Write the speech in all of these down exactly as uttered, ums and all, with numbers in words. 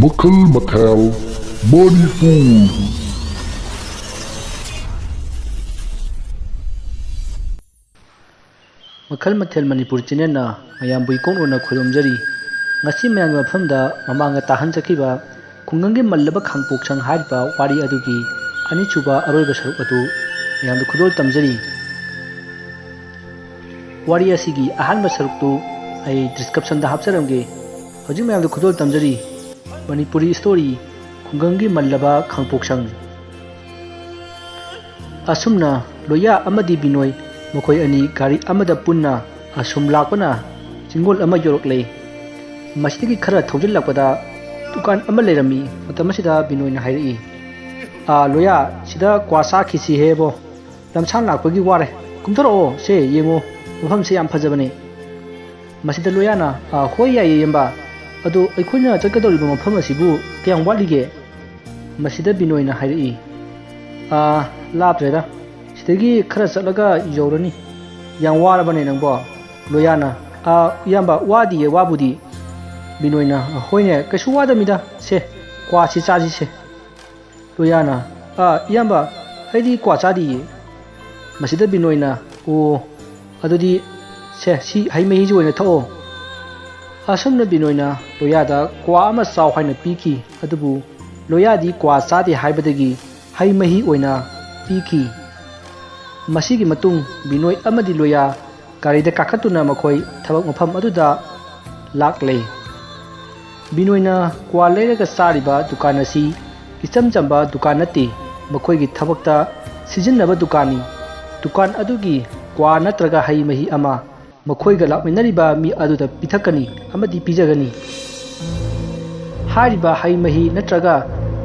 ꯃꯈꯜ ꯃꯊꯦꯜ ꯃꯅꯤꯄꯨꯔ꯫ ꯃꯈꯜ ꯃꯊꯦꯜ ꯃꯅꯤꯄꯨꯔ ꯆꯦꯅꯦꯜꯅ ꯃꯌꯥꯝꯕꯨ ꯏꯀꯣꯛ ꯅꯣꯟꯅ ꯈꯨꯔꯨꯝꯖꯔꯤ꯫ ꯉꯁꯤ ꯃꯌꯥꯝꯒꯤ ꯃꯐꯝꯗ ꯃꯃꯥꯡꯗ ꯇꯥꯍꯟꯖꯈꯤꯕ ꯈꯨꯡꯒꯪꯒꯤ ꯃꯜꯂꯕ ꯈꯥꯡꯄꯣꯛꯁꯪ ꯍꯥꯏꯔꯤꯕ ꯋꯥꯔꯤ ꯑꯗꯨꯒꯤ ꯑꯅꯤꯁꯨꯕ ꯑꯔꯣꯏꯕ ꯁꯔꯨꯛ ꯑꯗꯨ ꯃꯌꯥꯝꯗ ꯈꯨꯗꯣꯜ ꯇꯝꯖꯔꯤ꯫ ꯋꯥꯔꯤ ꯑꯁꯤꯒꯤ ꯑꯍꯥꯟꯕ ꯁꯔꯨꯛꯇꯨ ꯑꯩ ꯗꯤꯁꯀ꯭ꯔꯤꯞꯁꯟꯗ ꯍꯥꯞꯆꯔꯝꯒꯦ꯫ ꯍꯧꯖꯤꯛ ꯃꯌꯥꯝꯗ ꯈꯨꯗꯣꯜ ꯇꯝꯖꯔꯤ꯫ ꯃꯅꯤꯄꯨꯔꯤ ꯏꯁꯇꯣꯔꯤ, ꯈꯨꯡꯒꯪꯒꯤ ꯃꯜꯂꯕ ꯈꯥꯡꯄꯣꯛꯁꯪ꯫ ꯑꯁꯨꯝꯅ ꯂꯣꯌꯥ ꯑꯃꯗꯤ ꯕꯤꯅꯣꯏ ꯃꯈꯣꯏ ꯑꯅꯤ ꯒꯥꯔꯤ ꯑꯃꯗ ꯄꯨꯟꯅ ꯑꯁꯨꯝ ꯂꯥꯛꯄꯅ ꯆꯤꯡꯒꯣꯜ ꯑꯃ ꯌꯧꯔꯛꯂꯦ꯫ ꯃꯁꯤꯗꯒꯤ ꯈꯔ ꯊꯧꯖꯤꯜꯂꯛꯄꯗ ꯗꯨꯀꯥꯟ ꯑꯃ ꯂꯩꯔꯝꯃꯤ꯫ ꯃꯇꯝ ꯑꯁꯤꯗ ꯕꯤꯅꯣꯏꯅ ꯍꯥꯏꯔꯛꯏ, "ꯑꯥ, ꯂꯣꯌꯥ, ꯁꯤꯗ ꯀ꯭ꯋꯥ ꯆꯥꯈꯤꯁꯤ ꯍꯦꯕꯣ꯫ ꯂꯝꯁꯥꯡ ꯂꯥꯛꯄꯒꯤ ꯋꯥꯔꯦ꯫ ꯀꯨꯝꯊꯔꯛꯑꯣ, ꯁꯦ ꯌꯦꯡꯉꯣ, ꯃꯐꯝꯁꯦ ꯌꯥꯝ ꯐꯖꯕꯅꯦ꯫" ꯃꯁꯤꯗ ꯂꯣꯌꯥꯅ, "ꯑꯥ, ꯍꯣꯏ, ꯌꯥꯏꯌꯦ, ꯏꯌꯥꯝꯕ꯫ ꯑꯗꯣ ꯑꯩꯈꯣꯏꯅ ꯆꯠꯀꯗꯧꯔꯤꯕ ꯃꯐꯝ ꯑꯁꯤꯕꯨ ꯀꯌꯥꯝ ꯋꯥꯠꯂꯤꯒꯦ?" ꯃꯁꯤꯗ ꯕꯤꯅꯣꯏꯅ ꯍꯥꯏꯔꯛꯏ, "ꯑꯥ, ꯂꯥꯞꯇ꯭ꯔꯦꯗ꯫ ꯁꯤꯗꯒꯤ ꯈꯔ ꯆꯠꯂꯒ ꯌꯧꯔꯅꯤ꯫ ꯌꯥꯝ ꯋꯥꯔꯕꯅꯦ ꯅꯪꯕꯣ?" ꯂꯣꯌꯥꯅ, "ꯑꯥ, ꯏꯌꯥꯝꯕ, ꯋꯥꯗꯤꯌꯦ, ꯋꯥꯕꯨꯗꯤ꯫" ꯕꯤꯅꯣꯏꯅ, "ꯍꯣꯏꯅꯦ, ꯀꯩꯁꯨ ꯋꯥꯗꯕꯅꯤꯗ꯫ ꯁꯦ, ꯀ꯭ꯋꯥꯁꯤ ꯆꯥꯁꯤꯁꯦ꯫" ꯂꯣꯌꯥꯅ, "ꯑꯥ, ꯏꯌꯥꯝꯕ, ꯑꯩꯗꯤ ꯀ꯭ꯋꯥ ꯆꯥꯗꯤꯌꯦ꯫" ꯃꯁꯤꯗ ꯕꯤꯅꯣꯏꯅ, "ꯑꯣ, ꯑꯗꯨꯗꯤ ꯁꯦ, ꯁꯤ ꯍꯩ ꯃꯍꯤꯁꯤ ꯑꯣꯏꯅ ꯊꯛꯑꯣ꯫" ꯑꯁꯨꯝꯅ ꯕꯤꯅꯣꯏꯅ ꯂꯣꯌꯥꯗ ꯀ꯭ꯋꯥ ꯑꯃ ꯆꯥꯎ ꯍꯥꯏꯅ ꯄꯤꯈꯤ꯫ ꯑꯗꯨꯕꯨ ꯂꯣꯌꯥꯗꯤ ꯀ꯭ꯋꯥ ꯆꯥꯗꯦ ꯍꯥꯏꯕꯗꯒꯤ ꯍꯩ ꯃꯍꯤ ꯑꯣꯏꯅ ꯄꯤꯈꯤ꯫ ꯃꯁꯤꯒꯤ ꯃꯇꯨꯡ ꯕꯤꯅꯣꯏ ꯑꯃꯗꯤ ꯂꯣꯌꯥ ꯒꯥꯔꯤꯗ ꯀꯥꯈꯠꯇꯨꯅ ꯃꯈꯣꯏ ꯊꯕꯛ ꯃꯐꯝ ꯑꯗꯨꯗ ꯂꯥꯛꯂꯦ꯫ ꯕꯤꯅꯣꯏꯅ ꯀ꯭ꯋꯥ ꯂꯩꯔꯒ ꯆꯥꯔꯤꯕ ꯗꯨꯀꯥꯟ ꯑꯁꯤ ꯏꯆꯝ ꯆꯝꯕ ꯗꯨꯀꯥꯟ ꯅꯠꯇꯦ, ꯃꯈꯣꯏꯒꯤ ꯊꯕꯛꯇ ꯁꯤꯖꯤꯟꯅꯕ ꯗꯨꯀꯥꯟꯅꯤ꯫ ꯗꯨꯀꯥꯟ ꯑꯗꯨꯒꯤ ꯀ꯭ꯋꯥ ꯅꯠꯇ꯭ꯔꯒ ꯍꯩ ꯃꯍꯤ ꯑꯃ ꯃꯈꯣꯏꯒ ꯂꯥꯛꯃꯤꯟꯅꯔꯤꯕ ꯃꯤ ꯑꯗꯨꯗ ꯄꯤꯊꯛꯀꯅꯤ ꯑꯃꯗꯤ ꯄꯤꯖꯒꯅꯤ꯫ ꯍꯥꯏꯔꯤꯕ ꯍꯩ ꯃꯍꯤ ꯅꯠꯇ꯭ꯔꯒ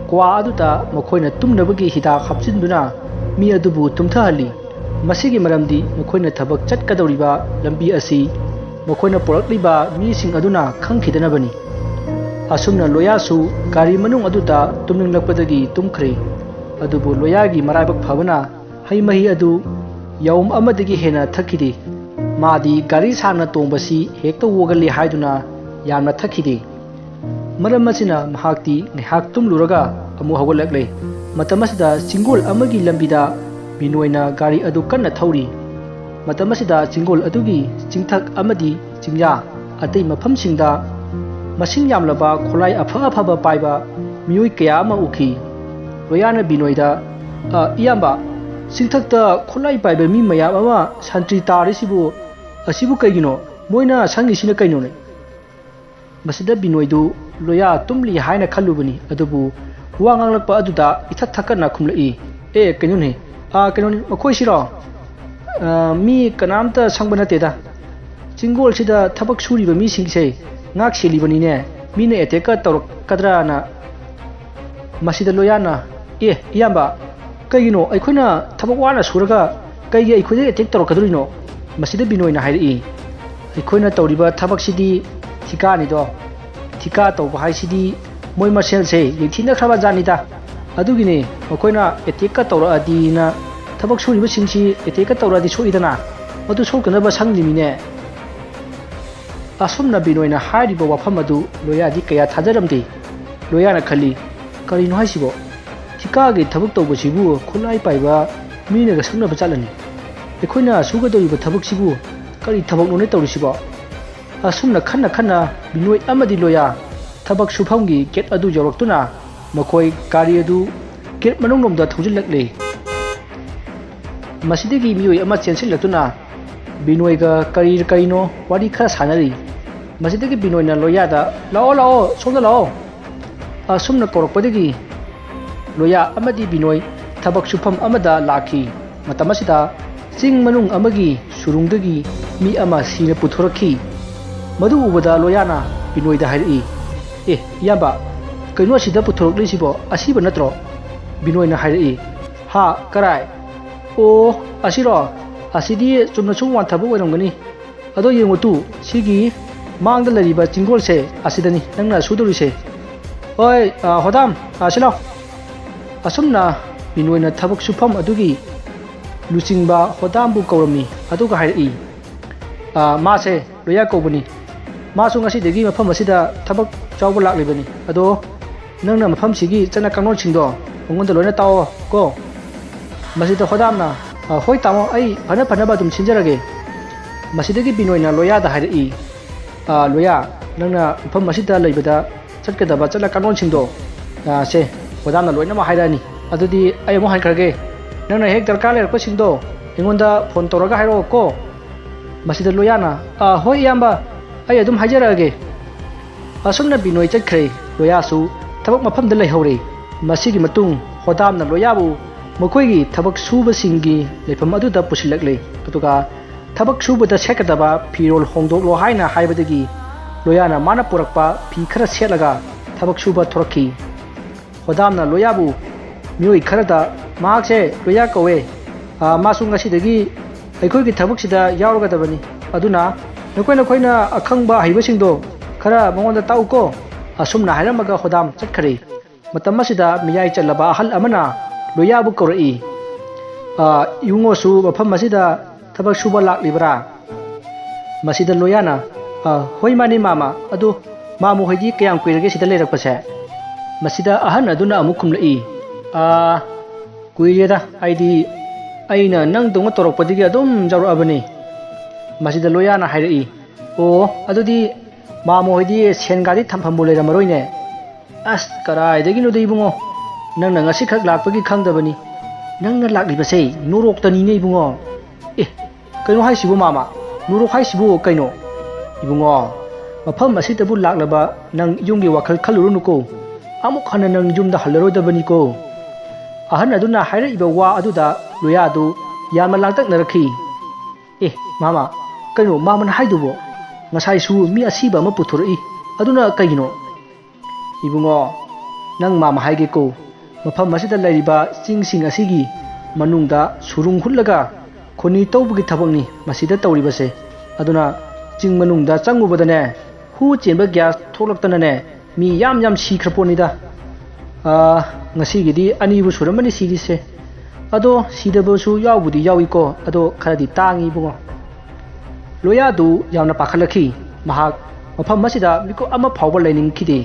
ꯀ꯭ꯋꯥ ꯑꯗꯨꯗ ꯃꯈꯣꯏꯅ ꯇꯨꯝꯅꯕꯒꯤ ꯍꯤꯗꯥꯛ ꯍꯥꯞꯆꯤꯟꯗꯨꯅ ꯃꯤ ꯑꯗꯨꯕꯨ ꯇꯨꯝꯊꯍꯜꯂꯤ꯫ ꯃꯁꯤꯒꯤ ꯃꯔꯝꯗꯤ ꯃꯈꯣꯏꯅ ꯊꯕꯛ ꯆꯠꯀꯗꯧꯔꯤꯕ ꯂꯝꯕꯤ ꯑꯁꯤ ꯃꯈꯣꯏꯅ ꯄꯨꯔꯛꯂꯤꯕ ꯃꯤꯁꯤꯡ ꯑꯗꯨꯅ ꯈꯪꯈꯤꯗꯅꯕꯅꯤ꯫ ꯑꯁꯨꯝꯅ ꯂꯣꯌꯥꯁꯨ ꯒꯥꯔꯤ ꯃꯅꯨꯡ ꯑꯗꯨꯗ ꯇꯨꯝꯅꯤꯡꯂꯛꯄꯗꯒꯤ ꯇꯨꯝꯈ꯭ꯔꯦ꯫ ꯑꯗꯨꯕꯨ ꯂꯣꯌꯥꯒꯤ ꯃꯔꯥꯏꯕꯛ ꯐꯕꯅ ꯍꯩ ꯃꯍꯤ ꯑꯗꯨ ꯌꯥꯎꯝ ꯑꯃꯗꯒꯤ ꯍꯦꯟꯅ ꯊꯛꯈꯤꯗꯦ꯫ ꯃꯥꯗꯤ ꯒꯥꯔꯤ ꯁꯥꯡꯅ ꯇꯣꯡꯕꯁꯤ ꯍꯦꯛꯇ ꯑꯣꯒꯜꯂꯤ ꯍꯥꯏꯗꯨꯅ ꯌꯥꯝꯅ ꯊꯛꯈꯤꯗꯦ꯫ ꯃꯔꯝ ꯑꯁꯤꯅ ꯃꯍꯥꯛꯇꯤ ꯉꯥꯏꯍꯥꯛ ꯇꯨꯝꯂꯨꯔꯒ ꯑꯃꯨꯛ ꯍꯧꯒꯠꯂꯛꯂꯦ꯫ ꯃꯇꯝ ꯑꯁꯤꯗ ꯆꯤꯡꯒꯣꯜ ꯑꯃꯒꯤ ꯂꯝꯕꯤꯗ ꯕꯤꯅꯣꯏꯅ ꯒꯥꯔꯤ ꯑꯗꯨ ꯀꯟꯅ ꯊꯧꯔꯤ꯫ ꯃꯇꯝ ꯑꯁꯤꯗ ꯆꯤꯡꯒꯣꯜ ꯑꯗꯨꯒꯤ ꯆꯤꯡꯊꯛ ꯑꯃꯗꯤ ꯆꯤꯡꯌꯥ ꯑꯇꯩ ꯃꯐꯝꯁꯤꯡꯗ ꯃꯁꯤꯡ ꯌꯥꯝꯂꯕ ꯈꯨꯠꯂꯥꯏ ꯑꯐ ꯑꯐꯕ ꯄꯥꯏꯕ ꯃꯤꯑꯣꯏ ꯀꯌꯥ ꯑꯃ ꯎꯈꯤ꯫ ꯂꯣꯌꯥꯅ ꯕꯤꯅꯣꯏꯗ, "ꯑ, ꯏꯌꯥꯝꯕ, ꯆꯤꯡꯊꯛꯇ ꯈꯨꯠꯂꯥꯏ ꯄꯥꯏꯕ ꯃꯤ ꯃꯌꯥꯝ ꯑꯃ ꯁꯟꯇ꯭ꯔꯤ ꯇꯥꯔꯤꯁꯤꯕꯨ, ꯑꯁꯤꯕꯨ ꯀꯩꯒꯤꯅꯣ? ꯃꯣꯏꯅ ꯁꯪꯉꯤꯁꯤꯅ ꯀꯩꯅꯣꯅꯦ?" ꯃꯁꯤꯗ ꯕꯤꯅꯣꯏꯗꯨ ꯂꯣꯌꯥ ꯇꯨꯝꯂꯤ ꯍꯥꯏꯅ ꯈꯜꯂꯨꯕꯅꯤ, ꯑꯗꯨꯕꯨ ꯋꯥ ꯉꯥꯡꯂꯛꯄ ꯑꯗꯨꯗ ꯏꯊꯛ ꯊꯛꯀꯠꯅ ꯈꯨꯝꯂꯛꯏ, "ꯑꯦ, ꯀꯩꯅꯣꯅꯦ, ꯑꯥ, ꯀꯩꯅꯣꯅꯦ, ꯃꯈꯣꯏꯁꯤꯔꯣ? ꯑꯥ, ꯃꯤ ꯀꯅꯥꯝꯇ ꯁꯪꯕ ꯅꯠꯇꯦꯗ꯫ ꯆꯤꯡꯒꯣꯜꯁꯤꯗ ꯊꯕꯛ ꯁꯨꯔꯤꯕ ꯃꯤꯁꯤꯡꯁꯦ ꯉꯥꯛ ꯁꯦꯜꯂꯤꯕꯅꯤꯅꯦ, ꯃꯤꯅ ꯑꯦꯇꯦꯛꯀ ꯇꯧꯔꯛꯀꯗ꯭ꯔꯥꯅ꯫" ꯃꯁꯤꯗ ꯂꯣꯌꯥꯅ, "ꯑꯦ, ꯏꯌꯥꯝꯕ, ꯀꯩꯒꯤꯅꯣ ꯑꯩꯈꯣꯏꯅ ꯊꯕꯛ ꯋꯥꯅ ꯁꯨꯔꯒ ꯀꯩꯒꯤ ꯑꯩꯈꯣꯏꯗ ꯑꯦꯇꯦꯛ ꯇꯧꯔꯛꯀꯗꯣꯔꯤꯅꯣ?" ꯃꯁꯤꯗ ꯕꯤꯅꯣꯏꯅ ꯍꯥꯏꯔꯛꯏ, "ꯑꯩꯈꯣꯏꯅ ꯇꯧꯔꯤꯕ ꯊꯕꯛꯁꯤꯗꯤ ꯊꯤꯀꯥꯅꯤꯗꯣ꯫ ꯊꯤꯀꯥ ꯇꯧꯕ ꯍꯥꯏꯁꯤꯗꯤ ꯃꯣꯏ ꯃꯁꯦꯜꯁꯦ ꯌꯦꯡꯊꯤꯅꯈ꯭ꯔꯕ ꯖꯥꯠꯅꯤꯗ꯫ ꯑꯗꯨꯒꯤꯅꯤ ꯃꯈꯣꯏꯅ ꯑꯦꯇꯦꯛꯀ ꯇꯧꯔꯛꯑꯗꯤꯅ ꯊꯕꯛ ꯁꯨꯔꯤꯕꯁꯤꯡꯁꯤ ꯑꯦꯇꯦꯛꯀ ꯇꯧꯔꯛꯑꯗꯤ ꯁꯣꯛꯏꯗꯅ, ꯃꯗꯨ ꯁꯣꯛꯇꯅꯕ ꯁꯪꯂꯤꯃꯤꯅꯦ꯫" ꯑꯁꯨꯝꯅ ꯕꯤꯅꯣꯏꯅ ꯍꯥꯏꯔꯤꯕ ꯋꯥꯐꯝ ꯑꯗꯨ ꯂꯣꯌꯥꯗꯤ ꯀꯌꯥ ꯊꯥꯖꯔꯝꯗꯦ꯫ ꯂꯣꯌꯥꯅ ꯈꯜꯂꯤ, "ꯀꯔꯤꯅꯣ ꯍꯥꯏꯁꯤꯕꯣ? ꯊꯤꯀꯥꯒꯤ ꯊꯕꯛ ꯇꯧꯕꯁꯤꯕꯨ ꯈꯨꯠꯂꯥꯏ ꯄꯥꯏꯕ ꯃꯤꯅꯒ ꯁꯛꯅꯕ ꯆꯠꯂꯅꯤ? ꯑꯩꯈꯣꯏꯅ ꯁꯨꯒꯗꯧꯔꯤꯕ ꯊꯕꯛꯁꯤꯕꯨ ꯀꯔꯤ ꯊꯕꯛꯅꯣꯅꯦ ꯇꯧꯔꯤꯁꯤꯕꯣ?" ꯑꯁꯨꯝꯅ ꯈꯟꯅ ꯈꯟꯅ ꯕꯤꯅꯣꯏ ꯑꯃꯗꯤ ꯂꯣꯌꯥ ꯊꯕꯛ ꯁꯨꯐꯝꯒꯤ ꯒꯦꯠ ꯑꯗꯨ ꯌꯧꯔꯛꯇꯨꯅ ꯃꯈꯣꯏ ꯒꯥꯔꯤ ꯑꯗꯨ ꯒꯦꯠ ꯃꯅꯨꯡꯂꯣꯝꯗ ꯊꯧꯖꯤꯜꯂꯛꯂꯦ꯫ ꯃꯁꯤꯗꯒꯤ ꯃꯤꯑꯣꯏ ꯑꯃ ꯆꯦꯟꯁꯤꯜꯂꯛꯇꯨꯅ ꯕꯤꯅꯣꯏꯒ ꯀꯔꯤ ꯀꯔꯤꯅꯣ ꯋꯥꯔꯤ ꯈꯔ ꯁꯥꯟꯅꯔꯤ꯫ ꯃꯁꯤꯗꯒꯤ ꯕꯤꯅꯣꯏꯅ ꯂꯣꯌꯥꯗ, "ꯂꯥꯛꯑꯣ, ꯂꯥꯛꯑꯣ, ꯁꯣꯝꯗ ꯂꯥꯛꯑꯣ꯫" ꯑꯁꯨꯝꯅ ꯀꯧꯔꯛꯄꯗꯒꯤ ꯂꯣꯌꯥ ꯑꯃꯗꯤ ꯕꯤꯅꯣꯏ ꯊꯕꯛ ꯁꯨꯐꯝ ꯑꯃꯗ ꯂꯥꯛꯈꯤ꯫ ꯃꯇꯝ ꯑꯁꯤꯗ ꯆꯤꯡ ꯃꯅꯨꯡ ꯑꯃꯒꯤ ꯁꯨꯔꯨꯡꯗꯒꯤ ꯃꯤ ꯑꯃ ꯁꯤꯅ ꯄꯨꯊꯣꯔꯛꯈꯤ꯫ ꯃꯗꯨ ꯎꯕꯗ ꯂꯣꯌꯥꯅ ꯕꯤꯅꯣꯏꯗ ꯍꯥꯏꯔꯛꯏ, "ꯑꯦ, ꯏꯌꯥꯝꯕ, ꯀꯩꯅꯣ ꯑꯁꯤꯗ ꯄꯨꯊꯣꯔꯛꯂꯤꯁꯤꯕꯣ? ꯑꯁꯤꯕ ꯅꯠꯇ꯭ꯔꯣ?" ꯕꯤꯅꯣꯏꯅ ꯍꯥꯏꯔꯛꯏ, "ꯍꯥ, ꯀꯔꯥꯏ? ꯑꯣ, ꯑꯁꯤꯔꯣ? ꯑꯁꯤꯗꯤ ꯆꯨꯝꯅ ꯁꯨꯝ ꯋꯥꯟꯊꯕ ꯑꯣꯏꯔꯝꯒꯅꯤ꯫ ꯑꯗꯣ ꯌꯦꯡꯉꯨ ꯇꯨ, ꯁꯤꯒꯤ ꯃꯥꯡꯗ ꯂꯩꯔꯤꯕ ꯆꯤꯡꯒꯣꯜꯁꯦ ꯑꯁꯤꯗꯅꯤ ꯅꯪꯅ ꯁꯨꯗꯧꯔꯤꯁꯦ꯫ ꯍꯣꯏ, ꯑ, ꯍꯣꯗꯥꯝ, ꯑ, ꯁꯤ ꯂꯥꯎ꯫" ꯑꯁꯨꯝꯅ ꯕꯤꯅꯣꯏꯅ ꯊꯕꯛ ꯁꯨꯐꯝ ꯑꯗꯨꯒꯤ ꯂꯨꯆꯤꯡꯕ ꯍꯣꯗꯥꯝꯕꯨ ꯀꯧꯔꯝꯃꯤ, ꯑꯗꯨꯒ ꯍꯥꯏꯔꯛꯏ, "ꯑ, ꯃꯥꯁꯦ ꯂꯣꯌꯥ ꯀꯧꯕꯅꯤ꯫ ꯃꯥꯁꯨ ꯉꯁꯤꯗꯒꯤ ꯃꯐꯝ ꯑꯁꯤꯗ ꯊꯕꯛ ꯌꯥꯎꯕ ꯂꯥꯛꯂꯤꯕꯅꯤ꯫ ꯑꯗꯣ ꯅꯪꯅ ꯃꯐꯝꯁꯤꯒꯤ ꯆꯠꯅ ꯀꯥꯡꯂꯣꯟꯁꯤꯡꯗꯣ ꯃꯉꯣꯟꯗ ꯂꯣꯏꯅ ꯇꯥꯛꯑꯣ ꯀꯣ꯫ ꯃꯁꯤꯗ ꯍꯣꯗꯥꯝꯅ, "ꯑ, ꯍꯣꯏ ꯇꯥꯃꯣ, ꯑꯩ ꯐꯅ ꯐꯅꯕ ꯑꯗꯨꯝ ꯁꯤꯟꯖꯔꯒꯦ"꯫ ꯃꯁꯤꯗꯒꯤ ꯕꯤꯅꯣꯏꯅ ꯂꯣꯌꯥꯗ ꯍꯥꯏꯔꯛꯏ, "ꯑ, ꯂꯣꯌꯥ, ꯅꯪꯅ ꯃꯐꯝ ꯑꯁꯤꯗ ꯂꯩꯕꯗ ꯆꯠꯀꯗꯕ ꯆꯠꯅ ꯀꯥꯡꯂꯣꯟꯁꯤꯡꯗꯣ, ꯑ, ꯁꯦ, ꯍꯣꯗꯥꯝꯅ ꯂꯣꯏꯅꯃꯛ ꯍꯥꯏꯔꯛꯑꯅꯤ꯫ ꯑꯗꯨꯗꯤ ꯑꯩ ꯑꯃꯨꯛ ꯍꯟꯈ꯭ꯔꯒꯦ꯫ ꯅꯪꯅ ꯍꯦꯛ ꯗꯔꯀꯥꯔ ꯂꯩꯔꯛꯄꯁꯤꯡꯗꯣ ꯑꯩꯉꯣꯟꯗ ꯐꯣꯟ ꯇꯧꯔꯒ ꯍꯥꯏꯔꯛꯑꯣ ꯀꯣ"꯫ ꯃꯁꯤꯗ ꯂꯣꯌꯥꯅ, "ꯑ, ꯍꯣꯏ ꯏꯌꯥꯝꯕ, ꯑꯩ ꯑꯗꯨꯝ ꯍꯥꯏꯖꯔꯛꯑꯒꯦ"꯫ ꯑꯁꯨꯝꯅ ꯕꯤꯅꯣꯏ ꯆꯠꯈ꯭ꯔꯦ꯫ ꯂꯣꯌꯥꯁꯨ ꯊꯕꯛ ꯃꯐꯝꯗ ꯂꯩꯍꯧꯔꯦ꯫ ꯃꯁꯤꯒꯤ ꯃꯇꯨꯡ ꯍꯣꯗꯥꯝꯅ ꯂꯣꯌꯥꯕꯨ ꯃꯈꯣꯏꯒꯤ ꯊꯕꯛ ꯁꯨꯕꯁꯤꯡꯒꯤ ꯂꯩꯐꯝ ꯑꯗꯨꯗ ꯄꯨꯁꯤꯜꯂꯛꯂꯦ꯫ ꯑꯗꯨꯒ ꯊꯕꯛ ꯁꯨꯕꯗ ꯁꯦꯠꯀꯗꯕ ꯐꯤꯔꯣꯜ ꯍꯣꯡꯗꯣꯛꯂꯣ ꯍꯥꯏꯅ ꯍꯥꯏꯕꯗꯒꯤ ꯂꯣꯌꯥꯅ ꯃꯥꯅ ꯄꯨꯔꯛꯄ ꯐꯤ ꯈꯔ ꯁꯦꯠꯂꯒ ꯊꯕꯛ ꯁꯨꯕ ꯊꯣꯔꯛꯈꯤ꯫ ꯍꯣꯗꯥꯝꯅ ꯂꯣꯌꯥꯕꯨ ꯃꯤꯑꯣꯏ ꯈꯔꯗ, "ꯃꯍꯥꯛꯁꯦ ꯂꯣꯌꯥ ꯀꯧꯋꯦ꯫ ꯑ, ꯃꯥꯁꯨ ꯉꯁꯤꯗꯒꯤ ꯑꯩꯈꯣꯏꯒꯤ ꯊꯕꯛꯁꯤꯗ ꯌꯥꯎꯔꯒꯗꯕꯅꯤ꯫ ꯑꯗꯨꯅ ꯅꯈꯣꯏ ꯅꯈꯣꯏꯅ ꯑꯈꯪꯕ ꯑꯍꯩꯕꯁꯤꯡꯗꯣ ꯈꯔ ꯃꯉꯣꯟꯗ ꯇꯥꯛꯎꯀꯣ"꯫ ꯑꯁꯨꯝꯅ ꯍꯥꯏꯔꯝꯃꯒ ꯍꯣꯗꯥꯝ ꯆꯠꯈ꯭ꯔꯦ꯫ ꯃꯇꯝ ꯑꯁꯤꯗ ꯃꯤꯌꯥꯏ ꯆꯜꯂꯕ ꯑꯍꯜ ꯑꯃꯅ ꯂꯣꯌꯥꯕꯨ ꯀꯧꯔꯛꯏ꯫ "ꯑ, ꯏꯕꯨꯡꯉꯣꯁꯨ ꯃꯐꯝ ꯑꯁꯤꯗ ꯊꯕꯛ ꯁꯨꯕ ꯂꯥꯛꯂꯤꯕ꯭ꯔꯥ?" ꯃꯁꯤꯗ ꯂꯣꯌꯥꯅ, "ꯑ, ꯍꯣꯏ, ꯃꯥꯅꯤ ꯃꯥꯃ꯫ ꯑꯗꯨ ꯃꯥꯃ ꯍꯣꯏꯗꯤ ꯀꯌꯥꯝ ꯀꯨꯏꯔꯒꯦ ꯁꯤꯗ ꯂꯩꯔꯛꯄꯁꯦ?" ꯃꯁꯤꯗ ꯑꯍꯟ ꯑꯗꯨꯅ ꯑꯃꯨꯛ ꯈꯨꯝꯂꯛꯏ, "ꯑ, ꯀꯨꯏꯔꯦꯗ, ꯍꯥꯏꯗꯤ ꯑꯩꯅ ꯅꯪꯗꯧꯅ ꯇꯧꯔꯛꯄꯗꯒꯤ ꯑꯗꯨꯝ ꯌꯥꯎꯔꯛꯑꯕꯅꯤ"꯫ ꯃꯁꯤꯗ ꯂꯣꯌꯥꯅ ꯍꯥꯏꯔꯛꯏ, "ꯑꯣ, ꯑꯗꯨꯗꯤ ꯃꯥꯃ ꯍꯣꯏꯗꯤ ꯁꯦꯟꯒꯥꯗꯤ ꯊꯝꯐꯝꯕꯨ ꯂꯩꯔꯝꯃꯔꯣꯏꯅꯦ"꯫ "ꯑꯁ, ꯀꯗꯥꯏꯗꯒꯤꯅꯣꯗ ꯏꯕꯨꯡꯉꯣ, ꯅꯪꯅ ꯉꯁꯤꯈꯛ ꯂꯥꯛꯄꯒꯤ ꯈꯪꯗꯕꯅꯤ꯫ ꯅꯪꯅ ꯂꯥꯛꯂꯤꯕꯁꯦ ꯅꯣꯔꯣꯛꯇꯅꯤꯅꯦ ꯏꯕꯨꯡꯉꯣ"꯫ "ꯑꯦ, ꯀꯩꯅꯣ ꯍꯥꯏꯁꯤꯕꯨ ꯃꯥꯃ? ꯅꯣꯔꯣꯛ ꯍꯥꯏꯁꯤꯕꯨ ꯀꯩꯅꯣ?" "ꯏꯕꯨꯡꯉꯣ, ꯃꯐꯝ ꯑꯁꯤꯗꯕꯨ ꯂꯥꯛꯂꯕ ꯅꯪ ꯌꯨꯝꯒꯤ ꯋꯥꯈꯜ ꯈꯜꯂꯨꯔꯅꯨꯀꯣ꯫ ꯑꯃꯨꯛ ꯍꯟꯅ ꯅꯪ ꯌꯨꯝꯗ ꯍꯜꯂꯔꯣꯏꯗꯕꯅꯤꯀꯣ"꯫ ꯑꯍꯟ ꯑꯗꯨꯅ ꯍꯥꯏꯔꯛꯏꯕ ꯋꯥ ꯑꯗꯨꯗ ꯂꯣꯌꯥꯗꯨ ꯌꯥꯝꯅ ꯂꯥꯡꯇꯛꯅꯔꯛꯈꯤ꯫ "ꯑꯦ, ꯃꯥꯃ, ꯀꯩꯅꯣ ꯃꯥꯃꯅ ꯍꯥꯏꯗꯨꯕꯣ? ꯉꯁꯥꯏꯁꯨ ꯃꯤ ꯑꯁꯤꯕ ꯑꯃ ꯄꯨꯊꯣꯔꯛꯏ, ꯑꯗꯨꯅ ꯀꯩꯒꯤꯅꯣ?" "ꯏꯕꯨꯡꯉꯣ, ꯅꯪ ꯃꯥꯃ ꯍꯥꯏꯒꯦꯀꯣ, ꯃꯐꯝ ꯑꯁꯤꯗ ꯂꯩꯔꯤꯕ ꯆꯤꯡꯁꯤꯡ ꯑꯁꯤꯒꯤ ꯃꯅꯨꯡꯗ ꯁꯨꯔꯨꯡ ꯍꯨꯠꯂꯒ ꯈꯣꯅꯤ ꯇꯧꯕꯒꯤ ꯊꯕꯛꯅꯤ ꯃꯁꯤꯗ ꯇꯧꯔꯤꯕꯁꯦ꯫ ꯑꯗꯨꯅ ꯆꯤꯡ ꯃꯅꯨꯡꯗ ꯆꯪꯉꯨꯕꯗꯅꯦ, ꯍꯨ ꯆꯦꯟꯕ ꯒ꯭ꯌꯥꯁ ꯊꯣꯛꯂꯛꯇꯅꯅꯦ, ꯃꯤ ꯌꯥꯝ ꯌꯥꯝ ꯁꯤꯈ꯭ꯔ ꯄꯣꯠꯅꯤꯗ꯫ ꯑꯥ, ꯉꯁꯤꯒꯤꯗꯤ ꯑꯅꯤꯕꯨ ꯁꯨꯔꯝꯃꯅꯤ ꯁꯤꯔꯤꯁꯦ꯫ ꯑꯗꯣ ꯁꯤꯗꯕꯁꯨ ꯌꯥꯎꯕꯨꯗꯤ ꯌꯥꯎꯏꯀꯣ, ꯑꯗꯣ ꯈꯔꯗꯤ ꯇꯥꯡꯉꯤ ꯏꯕꯨꯡꯉꯣ"꯫ ꯂꯣꯌꯥꯗꯨ ꯌꯥꯝꯅ ꯄꯥꯈꯠꯂꯛꯈꯤ꯫ ꯃꯍꯥꯛ ꯃꯐꯝ ꯑꯁꯤꯗ ꯃꯤꯀꯨꯞ ꯑꯃ ꯐꯥꯎꯕ ꯂꯩꯅꯤꯡꯈꯤꯗꯦ꯫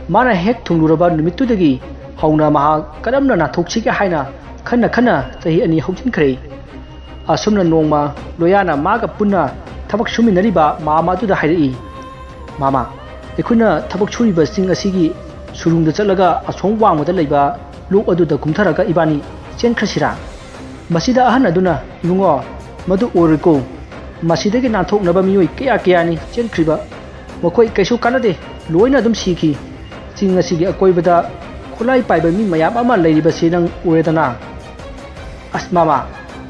ꯃꯥꯅ ꯍꯦꯛ ꯊꯨꯡꯂꯨꯔꯕ ꯅꯨꯃꯤꯠꯇꯨꯗꯒꯤ ꯍꯧꯅ ꯃꯍꯥꯛ ꯀꯔꯝꯅ ꯅꯥꯟꯊꯣꯛꯁꯤꯒꯦ ꯍꯥꯏꯅ ꯈꯟꯅ ꯈꯟꯅ ꯆꯍꯤ ꯑꯅꯤ ꯍꯧꯖꯤꯟꯈ꯭ꯔꯦ꯫ ꯑꯁꯨꯝꯅ ꯅꯣꯡꯃ ꯂꯣꯌꯥꯅ ꯃꯥꯒ ꯄꯨꯟꯅ ꯊꯕꯛ ꯁꯨꯃꯤꯟꯅꯔꯤꯕ ꯃꯥꯃ ꯑꯗꯨꯗ ꯍꯥꯏꯔꯛꯏ, "ꯃꯥꯃ, ꯑꯩꯈꯣꯏꯅ ꯊꯕꯛ ꯁꯨꯔꯤꯕ ꯆꯤꯡ ꯑꯁꯤꯒꯤ ꯁꯨꯔꯨꯡꯗ ꯆꯠꯂꯒ ꯑꯁꯣꯝ ꯋꯥꯡꯃꯗ ꯂꯩꯕ ꯂꯣꯛ ꯑꯗꯨꯗ ꯀꯨꯝꯊꯔꯒ ꯏꯕꯥꯅꯤ ꯆꯦꯟꯈ꯭ꯔꯁꯤꯔꯥ?" ꯃꯁꯤꯗ ꯑꯍꯟ ꯑꯗꯨꯅ, "ꯏꯕꯨꯡꯉꯣ, ꯃꯗꯨ ꯑꯣꯏꯔꯣꯏꯀꯣ꯫ ꯃꯁꯤꯗꯒꯤ ꯅꯥꯟꯊꯣꯛꯅꯕ ꯃꯤꯑꯣꯏ ꯀꯌꯥ ꯀꯌꯥꯅꯤ ꯆꯦꯟꯈ꯭ꯔꯤꯕ꯫ ꯃꯈꯣꯏ ꯀꯩꯁꯨ ꯀꯥꯟꯅꯗꯦ, ꯂꯣꯏꯅ ꯑꯗꯨꯝ ꯁꯤꯈꯤ꯫ ꯆꯤꯡ ꯑꯁꯤꯒꯤ ꯑꯀꯣꯏꯕꯗ ꯈꯨꯠꯂꯥꯏ ꯄꯥꯏꯕ ꯃꯤ ꯃꯌꯥꯝ ꯑꯃ ꯂꯩꯔꯤꯕꯁꯤ ꯅꯪ ꯎꯔꯦꯗꯅ꯫ ꯑꯁ ꯃꯥꯃ,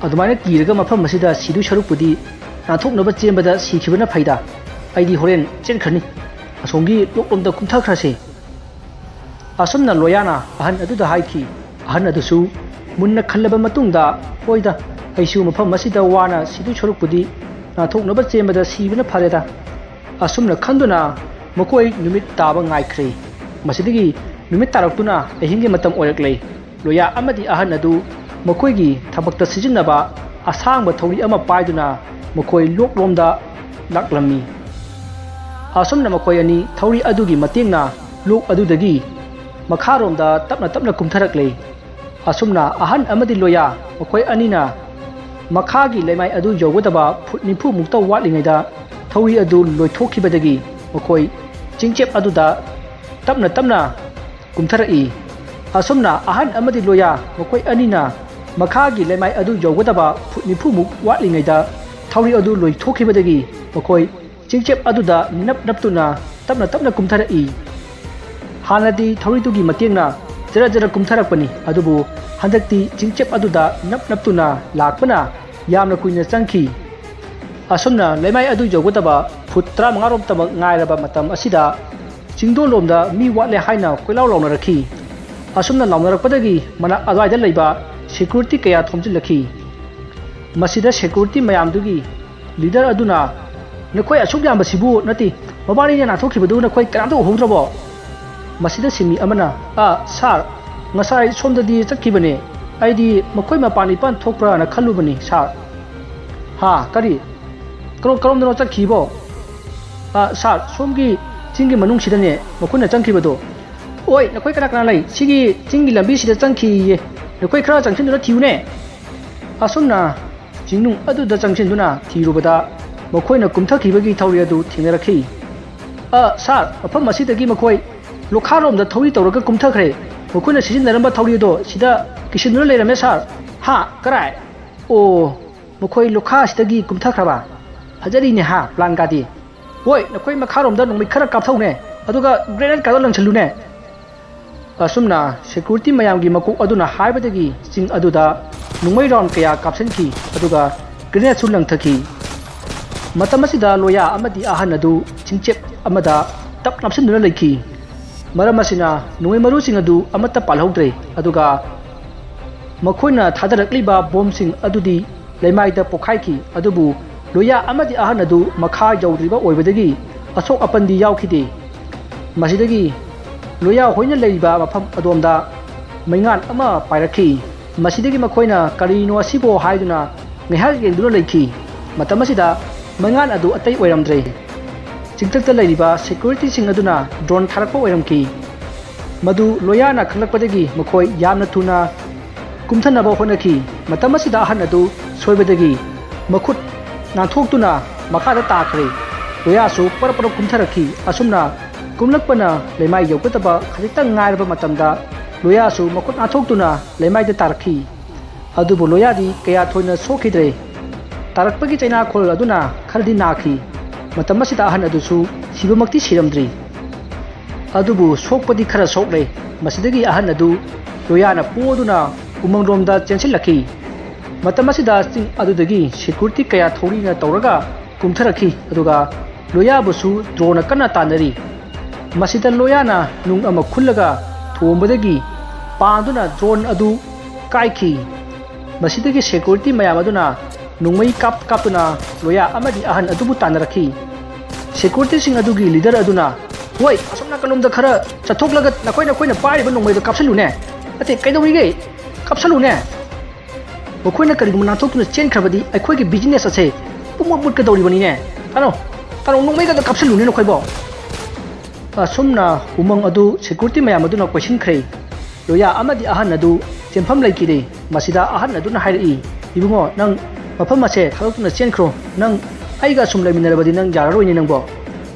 ꯑꯗꯨꯃꯥꯏꯅ ꯀꯤꯔꯒ ꯃꯐꯝ ꯑꯁꯤꯗ ꯁꯤꯗꯣꯏ ꯁꯔꯨꯛꯄꯨꯗꯤ ꯅꯥꯟꯊꯣꯛꯅꯕ ꯆꯦꯟꯕꯗ ꯁꯤꯈꯤꯕꯅ ꯐꯩꯗ꯫ ꯑꯩꯗꯤ ꯍꯣꯔꯦꯟ ꯆꯦꯟꯈ꯭ꯔꯅꯤ꯫ ꯑꯁꯣꯝꯒꯤ ꯂꯣꯛꯂꯣꯝꯗ ꯀꯨꯝꯊꯈ꯭ꯔꯁꯦ꯫" ꯑꯁꯨꯝꯅ ꯂꯣꯌꯥꯅ ꯑꯍꯟ ꯑꯗꯨꯗ ꯍꯥꯏꯈꯤ꯫ ꯑꯍꯟ ꯑꯗꯨꯁꯨ ꯃꯨꯟꯅ ꯈꯜꯂꯕ ꯃꯇꯨꯡꯗ, "ꯍꯣꯏꯗ, ꯑꯩꯁꯨ ꯃꯐꯝ ꯑꯁꯤꯗ ꯋꯥꯅ ꯁꯤꯗꯣꯏ ꯁꯔꯨꯛꯄꯨꯗꯤ ꯅꯥꯟꯊꯣꯛꯅꯕ ꯆꯦꯟꯕꯗ ꯁꯤꯕꯅ ꯐꯔꯦꯗ꯫" ꯑꯁꯨꯝꯅ ꯈꯟꯗꯨꯅ ꯃꯈꯣꯏ ꯅꯨꯃꯤꯠ ꯇꯥꯕ ꯉꯥꯏꯈ꯭ꯔꯦ꯫ ꯃꯁꯤꯗꯒꯤ ꯅꯨꯃꯤꯠ ꯇꯥꯔꯛꯇꯨꯅ ꯑꯍꯤꯡꯒꯤ ꯃꯇꯝ ꯑꯣꯏꯔꯛꯂꯦ꯫ ꯂꯣꯌꯥ ꯑꯃꯗꯤ ꯑꯍꯟ ꯑꯗꯨ ꯃꯈꯣꯏꯒꯤ ꯊꯕꯛꯇ ꯁꯤꯖꯤꯟꯅꯕ ꯑꯁꯥꯡꯕ ꯊꯧꯔꯤ ꯑꯃ ꯄꯥꯏꯗꯨꯅ ꯃꯈꯣꯏ ꯂꯣꯛꯂꯣꯝꯗ ꯂꯥꯛꯂꯝꯃꯤ꯫ ꯑꯁꯨꯝꯅ ꯃꯈꯣꯏ ꯑꯅꯤ ꯊꯧꯔꯤ ꯑꯗꯨꯒꯤ ꯃꯇꯦꯡꯅ ꯂꯣꯛ ꯑꯗꯨꯗꯒꯤ ꯃꯈꯥꯔꯣꯝꯗ ꯇꯞꯅ ꯇꯞꯅ ꯀꯨꯝꯊꯔꯛꯂꯦ꯫ ꯑꯁꯨꯝꯅ ꯑꯍꯟ ꯑꯃꯗꯤ ꯂꯣꯌꯥ ꯃꯈꯣꯏ ꯑꯅꯤꯅ ꯃꯈꯥꯒꯤ ꯂꯩꯃꯥꯏ ꯑꯗꯨ ꯌꯧꯒꯗꯕ ꯐꯨꯠ ꯅꯤꯐꯨ ꯃꯨꯛꯇ ꯋꯥꯠꯂꯤꯉꯩꯗ ꯊꯧꯔꯤ ꯑꯗꯨ ꯂꯣꯏꯊꯣꯛꯈꯤꯕꯗꯒꯤ ꯃꯈꯣꯏ ꯆꯤꯡꯆꯦꯞ ꯑꯗꯨꯗ ꯇꯞꯅ ꯇꯞꯅ ꯀꯨꯝꯊꯔꯛꯏ꯫ ꯑꯁꯨꯝꯅ ꯑꯍꯟ ꯑꯃꯗꯤ ꯂꯣꯌꯥ ꯃꯈꯣꯏ ꯑꯅꯤꯅ ꯃꯈꯥꯒꯤ ꯂꯩꯃꯥꯏ ꯑꯗꯨ ꯌꯧꯒꯗꯕ ꯐꯨꯠ ꯅꯤꯐꯨ ꯃꯨꯛ ꯋꯥꯠꯂꯤꯉꯩꯗ ꯊꯧꯔꯤ ꯑꯗꯨ ꯂꯣꯏꯊꯣꯛꯈꯤꯕꯗꯒꯤ ꯃꯈꯣꯏ ꯆꯤꯡꯆꯦꯞ ꯑꯗꯨꯗ ꯅꯞ ꯅꯞꯇꯨꯅ ꯇꯞꯅ ꯇꯞꯅ ꯀꯨꯝꯊꯔꯛꯏ꯫ ꯍꯥꯟꯅꯗꯤ ꯊꯧꯔꯤꯗꯨꯒꯤ ꯃꯇꯦꯡꯅ ꯖꯔ ꯖꯔ ꯀꯨꯝꯊꯔꯛꯄꯅꯤ, ꯑꯗꯨꯕꯨ ꯍꯟꯗꯛꯇꯤ ꯆꯤꯡꯆꯦꯞ ꯑꯗꯨꯗ ꯅꯞ ꯅꯞꯇꯨꯅ ꯂꯥꯛꯄꯅ ꯌꯥꯝꯅ ꯀꯨꯏꯅ ꯆꯪꯈꯤ꯫ ꯑꯁꯨꯝꯅ ꯂꯩꯃꯥꯏ ꯑꯗꯨ ꯌꯧꯒꯗꯕ ꯐꯨꯠ ꯇꯔꯥꯃꯉꯥ ꯔꯣꯝꯇꯃꯛ ꯉꯥꯏꯔꯕ ꯃꯇꯝ ꯑꯁꯤꯗ ꯆꯤꯡꯗꯣꯟꯂꯣꯝꯗ ꯃꯤ ꯋꯥꯠꯂꯦ ꯍꯥꯏꯅ ꯀꯣꯏꯂꯥꯎ ꯂꯥꯎꯅꯔꯛꯈꯤ꯫ ꯑꯁꯨꯝꯅ ꯂꯥꯎꯅꯔꯛꯄꯗꯒꯤ ꯃꯅꯥꯛ ꯑꯗꯨꯋꯥꯏꯗ ꯂꯩꯕ ꯁꯦꯀ꯭ꯌꯨꯔꯤꯇꯤ ꯀꯌꯥ ꯊꯣꯝꯖꯤꯜꯂꯛꯈꯤ꯫ ꯃꯁꯤꯗ ꯁꯦꯀ꯭ꯌꯨꯔꯤꯇꯤ ꯃꯌꯥꯝꯗꯨꯒꯤ ꯂꯤꯗꯔ ꯑꯗꯨꯅ, "ꯅꯈꯣꯏ ꯑꯁꯨꯛ ꯌꯥꯝꯕꯁꯤꯕꯨ ꯅꯠꯇꯦ, ꯃꯕꯥꯅꯤꯅ ꯅꯥꯟꯊꯣꯛꯈꯤꯕꯗꯨ ꯅꯈꯣꯏ ꯀꯅꯥꯝꯇ ꯎꯍꯧꯗ꯭ꯔꯕꯣ?" ꯃꯁꯤꯗ ꯁꯤꯟꯃꯤ ꯑꯃꯅ, "ꯑ, ꯁꯥꯔ, ꯉꯁꯥꯏ ꯁꯣꯝꯗꯗꯤ ꯆꯠꯈꯤꯕꯅꯦ꯫ ꯑꯩꯗꯤ ꯃꯈꯣꯏ ꯃꯄꯥꯟ ꯏꯄꯥꯟ ꯊꯣꯛꯄ꯭ꯔꯥꯅ ꯈꯜꯂꯨꯕꯅꯤ, ꯁꯥꯔ꯫" "ꯍꯥ? ꯀꯔꯤ? ꯀꯔꯣꯝ-, ꯀꯔꯣꯝꯗꯅꯣ ꯆꯠꯈꯤꯕꯣ?" ꯑ, ꯁꯥꯔ, ꯁꯣꯝꯒꯤ ꯆꯤꯡꯒꯤ ꯃꯅꯨꯡꯁꯤꯗꯅꯦ ꯃꯈꯣꯏꯅ ꯆꯪꯈꯤꯕꯗꯣ꯫ ꯑꯣꯏ, ꯅꯈꯣꯏ ꯀꯅꯥ ꯀꯅꯥ ꯂꯩ? ꯁꯤꯒꯤ ꯆꯤꯡꯒꯤ ꯂꯝꯕꯤꯁꯤꯗ ꯆꯪꯈꯤꯌꯦ꯫ ꯅꯈꯣꯏ ꯈꯔ ꯆꯪꯁꯤꯟꯗꯨꯅ ꯊꯤꯌꯨꯅꯦ꯫ ꯑꯁꯨꯝꯅ ꯆꯤꯡꯅꯨꯡ ꯑꯗꯨꯗ ꯆꯪꯁꯤꯟꯗꯨꯅ ꯊꯤꯔꯨꯕꯗ ꯃꯈꯣꯏꯅ ꯀꯨꯝꯊꯈꯤꯕꯒꯤ ꯊꯧꯔꯤ ꯑꯗꯨ ꯊꯦꯡꯅꯔꯛꯈꯤ꯫ "ꯑ, ꯁꯥꯔ, ꯃꯐꯝ ꯑꯁꯤꯗꯒꯤ ꯃꯈꯣꯏ ꯂꯣꯈꯥꯔꯣꯝꯗ ꯊꯧꯔꯤ ꯇꯧꯔꯒ ꯀꯨꯝꯊꯈ꯭ꯔꯦ꯫ ꯃꯈꯣꯏꯅ ꯁꯤꯖꯤꯟꯅꯔꯝꯕ ꯊꯧꯔꯤ ꯑꯗꯣ ꯁꯤꯗ ꯀꯤꯁꯤꯟꯗꯨꯅ ꯂꯩꯔꯝꯃꯦ, ꯁꯥꯔ꯫" "ꯍꯥ? ꯀꯔꯥꯏ? ꯑꯣ, ꯃꯈꯣꯏ ꯂꯣꯈꯥ ꯑꯁꯤꯗꯒꯤ ꯀꯨꯝꯊꯈ꯭ꯔꯕ? ꯐꯖꯔꯤꯅꯦ ꯍꯥ, ꯄ꯭ꯂꯥꯟꯒꯗꯤ꯫ ꯍꯣꯏ, ꯅꯈꯣꯏ ꯃꯈꯥꯔꯣꯝꯗ ꯅꯣꯡꯃꯩ ꯈꯔ ꯀꯥꯞꯊꯧꯅꯦ, ꯑꯗꯨꯒ ꯒ꯭ꯔꯦꯅꯦꯗ ꯀꯥꯗꯣ ꯂꯪꯁꯤꯜꯂꯨꯅꯦ꯫" ꯑꯁꯨꯝꯅ ꯁꯦꯀ꯭ꯌꯨꯔꯤꯇꯤ ꯃꯌꯥꯝꯒꯤ ꯃꯀꯣꯛ ꯑꯗꯨꯅ ꯍꯥꯏꯕꯗꯒꯤ ꯆꯤꯡ ꯑꯗꯨꯗ ꯅꯣꯡꯃꯩ ꯔꯥꯎꯟ ꯀꯌꯥ ꯀꯥꯞꯁꯤꯟꯈꯤ, ꯑꯗꯨꯒ ꯒ꯭ꯔꯦꯅꯦꯗꯁꯨ ꯂꯪꯊꯈꯤ꯫ ꯃꯇꯝ ꯑꯁꯤꯗ ꯂꯣꯌꯥ ꯑꯃꯗꯤ ꯑꯍꯟ ꯑꯗꯨ ꯆꯤꯡꯆꯦꯞ ꯑꯃꯗ ꯇꯞ ꯅꯞꯁꯤꯟꯗꯨꯅ ꯂꯩꯈꯤ꯫ ꯃꯔꯝ ꯑꯁꯤꯅ ꯅꯣꯡꯃꯩ ꯃꯔꯨꯁꯤꯡ ꯑꯗꯨ ꯑꯃꯠꯇ ꯄꯥꯜꯍꯧꯗ꯭ꯔꯦ, ꯑꯗꯨꯒ ꯃꯈꯣꯏꯅ ꯊꯥꯗꯔꯛꯂꯤꯕ ꯕꯣꯝꯁꯤꯡ ꯑꯗꯨꯗꯤ ꯂꯩꯃꯥꯏꯗ ꯄꯣꯈꯥꯏꯈꯤ꯫ ꯑꯗꯨꯕꯨ ꯂꯣꯌꯥ ꯑꯃꯗꯤ ꯑꯍꯟ ꯑꯗꯨ ꯃꯈꯥ ꯌꯧꯗ꯭ꯔꯤꯕ ꯑꯣꯏꯕꯗꯒꯤ ꯑꯁꯣꯛ ꯑꯄꯟꯗꯤ ꯌꯥꯎꯈꯤꯗꯦ꯫ ꯃꯁꯤꯗꯒꯤ ꯂꯣꯌꯥ ꯍꯣꯏꯅ ꯂꯩꯔꯤꯕ ꯃꯐꯝ ꯑꯗꯣꯝꯗ ꯃꯩꯉꯥꯟ ꯑꯃ ꯄꯥꯏꯔꯛꯈꯤ꯫ ꯃꯁꯤꯗꯒꯤ ꯃꯈꯣꯏꯅ "ꯀꯔꯤꯅꯣ ꯑꯁꯤꯕꯣ?" ꯍꯥꯏꯗꯨꯅ ꯉꯥꯏꯍꯥꯛ ꯌꯦꯡꯗꯨꯅ ꯂꯩꯈꯤ꯫ ꯃꯇꯝ ꯑꯁꯤꯗ ꯃꯩꯉꯥꯟ ꯑꯗꯨ ꯑꯇꯩ ꯑꯣꯏꯔꯝꯗ꯭ꯔꯦ꯫ ꯆꯤꯡꯊꯛꯇ ꯂꯩꯔꯤꯕ ꯁꯦꯀ꯭ꯌꯨꯔꯤꯇꯤꯁꯤꯡ ꯑꯗꯨꯅ ꯗ꯭ꯔꯣꯟ ꯊꯥꯔꯛꯄ ꯑꯣꯏꯔꯝꯈꯤ꯫ ꯃꯗꯨ ꯂꯣꯌꯥꯅ ꯈꯪꯂꯛꯄꯗꯒꯤ ꯃꯈꯣꯏ ꯌꯥꯝꯅ ꯊꯨꯅ ꯀꯨꯝꯊꯅꯕ ꯍꯣꯠꯅꯈꯤ꯫ ꯃꯇꯝ ꯑꯁꯤꯗ ꯑꯍꯟ ꯑꯗꯨ ꯁꯣꯏꯕꯗꯒꯤ ꯃꯈꯨꯠ ꯅꯥꯟꯊꯣꯛꯇꯨꯅ ꯃꯈꯥꯗ ꯇꯥꯈ꯭ꯔꯦ꯫ ꯂꯣꯌꯥꯁꯨ ꯄꯔꯞ ꯄꯔꯞ ꯀꯨꯝꯊꯔꯛꯈꯤ꯫ ꯑꯁꯨꯝꯅ ꯀꯨꯝꯂꯛꯄꯅ ꯂꯩꯃꯥꯏ ꯌꯧꯒꯗꯕ ꯈꯖꯤꯛꯇꯪ ꯉꯥꯏꯔꯕ ꯃꯇꯝꯗ ꯂꯣꯌꯥꯁꯨ ꯃꯈꯨꯠ ꯅꯥꯟꯊꯣꯛꯇꯨꯅ ꯂꯩꯃꯥꯏꯗ ꯇꯥꯔꯛꯈꯤ꯫ ꯑꯗꯨꯕꯨ ꯂꯣꯌꯥꯗꯤ ꯀꯌꯥ ꯊꯣꯏꯅ ꯁꯣꯛꯈꯤꯗ꯭ꯔꯦ꯫ ꯇꯥꯔꯛꯄꯒꯤ ꯆꯩꯅꯥꯈꯣꯜ ꯑꯗꯨꯅ ꯈꯔꯗꯤ ꯅꯥꯈꯤ꯫ ꯃꯇꯝ ꯑꯁꯤꯗ ꯑꯍꯟ ꯑꯗꯨꯁꯨ ꯁꯤꯕꯃꯛꯇꯤ ꯁꯤꯔꯝꯗ꯭ꯔꯤ꯫ ꯑꯗꯨꯕꯨ ꯁꯣꯛꯄꯗꯤ ꯈꯔ ꯁꯣꯛꯂꯦ꯫ ꯃꯁꯤꯗꯒꯤ ꯑꯍꯟ ꯑꯗꯨ ꯂꯣꯌꯥꯅ ꯄꯣꯗꯨꯅ ꯎꯃꯪꯂꯣꯝꯗ ꯆꯦꯟꯁꯤꯜꯂꯛꯈꯤ꯫ ꯃꯇꯝ ꯑꯁꯤꯗ ꯆꯤꯡ ꯑꯗꯨꯗꯒꯤ ꯁꯦꯀ꯭ꯌꯨꯔꯤꯇꯤ ꯀꯌꯥ ꯊꯧꯔꯤꯅ ꯇꯧꯔꯒ ꯀꯨꯝꯊꯔꯛꯈꯤ, ꯑꯗꯨꯒ ꯂꯣꯌꯥꯕꯨꯁꯨ ꯗ꯭ꯔꯣꯟꯅ ꯀꯟꯅ ꯇꯥꯟꯅꯔꯤ꯫ ꯃꯁꯤꯗ ꯂꯣꯌꯥꯅ ꯅꯨꯡ ꯑꯃ ꯈꯨꯜꯂꯒ ꯊꯣꯝꯕꯗꯒꯤ ꯄꯥꯟꯗꯨꯅ ꯗ꯭ꯔꯣꯟ ꯑꯗꯨ ꯀꯥꯏꯈꯤ꯫ ꯃꯁꯤꯗꯒꯤ ꯁꯦꯀ꯭ꯌꯨꯔꯤꯇꯤ ꯃꯌꯥꯝ ꯑꯗꯨꯅ ꯅꯣꯡꯃꯩ ꯀꯥꯞ ꯀꯥꯞꯇꯨꯅ ꯂꯣꯌꯥ ꯑꯃꯗꯤ ꯑꯍꯟ ꯑꯗꯨꯕꯨ ꯇꯥꯟꯅꯔꯛꯈꯤ꯫ ꯁꯦꯀ꯭ꯌꯨꯔꯤꯇꯤꯁꯤꯡ ꯑꯗꯨꯒꯤ ꯂꯤꯗꯔ ꯑꯗꯨꯅ, "ꯍꯣꯏ, ꯑꯁꯣꯝ ꯅꯥꯀꯜꯂꯣꯝꯗ ꯈꯔ ꯆꯠꯊꯣꯛꯂꯒ ꯅꯈꯣꯏ ꯅꯈꯣꯏꯅ ꯄꯥꯏꯔꯤꯕ ꯅꯣꯡꯃꯩꯗꯣ ꯀꯥꯞꯁꯜꯂꯨꯅꯦ꯫ ꯅꯠꯇꯦ, ꯀꯩꯗꯧꯔꯤꯒꯦ? ꯀꯥꯞꯁꯜꯂꯨꯅꯦ꯫ ꯃꯈꯣꯏꯅ ꯀꯔꯤꯒꯨꯝꯕ ꯅꯥꯟꯊꯣꯛꯇꯨꯅ ꯆꯦꯟꯈ꯭ꯔꯕꯗꯤ ꯑꯩꯈꯣꯏꯒꯤ ꯕꯤꯖꯤꯅꯦꯁ ꯑꯁꯦ ꯄꯨꯝꯃꯛ ꯃꯨꯠꯀꯗꯧꯔꯤꯕꯅꯤꯅꯦ꯫ ꯇꯥꯅꯣ, ꯀꯔꯣꯡ ꯅꯣꯡꯃꯩꯒꯗ ꯀꯥꯞꯁꯜꯂꯨꯅꯦ ꯅꯈꯣꯏꯕꯣ꯫ ꯑꯁꯨꯝꯅ ꯎꯃꯪ ꯑꯗꯨ ꯁꯦꯀ꯭ꯌꯨꯔꯤꯇꯤ ꯃꯌꯥꯝ ꯑꯗꯨꯅ ꯀꯣꯏꯁꯤꯟꯈ꯭ꯔꯦ꯫ ꯂꯣꯌꯥ ꯑꯃꯗꯤ ꯑꯍꯟ ꯑꯗꯨ ꯆꯦꯟꯐꯝ ꯂꯩꯈꯤꯗꯦ꯫ ꯃꯁꯤꯗ ꯑꯍꯟ ꯑꯗꯨꯅ ꯍꯥꯏꯔꯛꯏ, "ꯏꯕꯨꯡꯉꯣ, ꯅꯪ ꯃꯐꯝ ꯑꯁꯦ ꯊꯥꯗꯣꯛꯇꯨꯅ ꯆꯦꯟꯈ꯭ꯔꯣ꯫ ꯅꯪ ꯑꯩꯒ ꯑꯁꯨꯝ ꯂꯩꯃꯤꯟꯅꯔꯕꯗꯤ ꯅꯪ ꯌꯥꯔꯔꯣꯏꯅꯦ ꯅꯪꯕꯣ꯫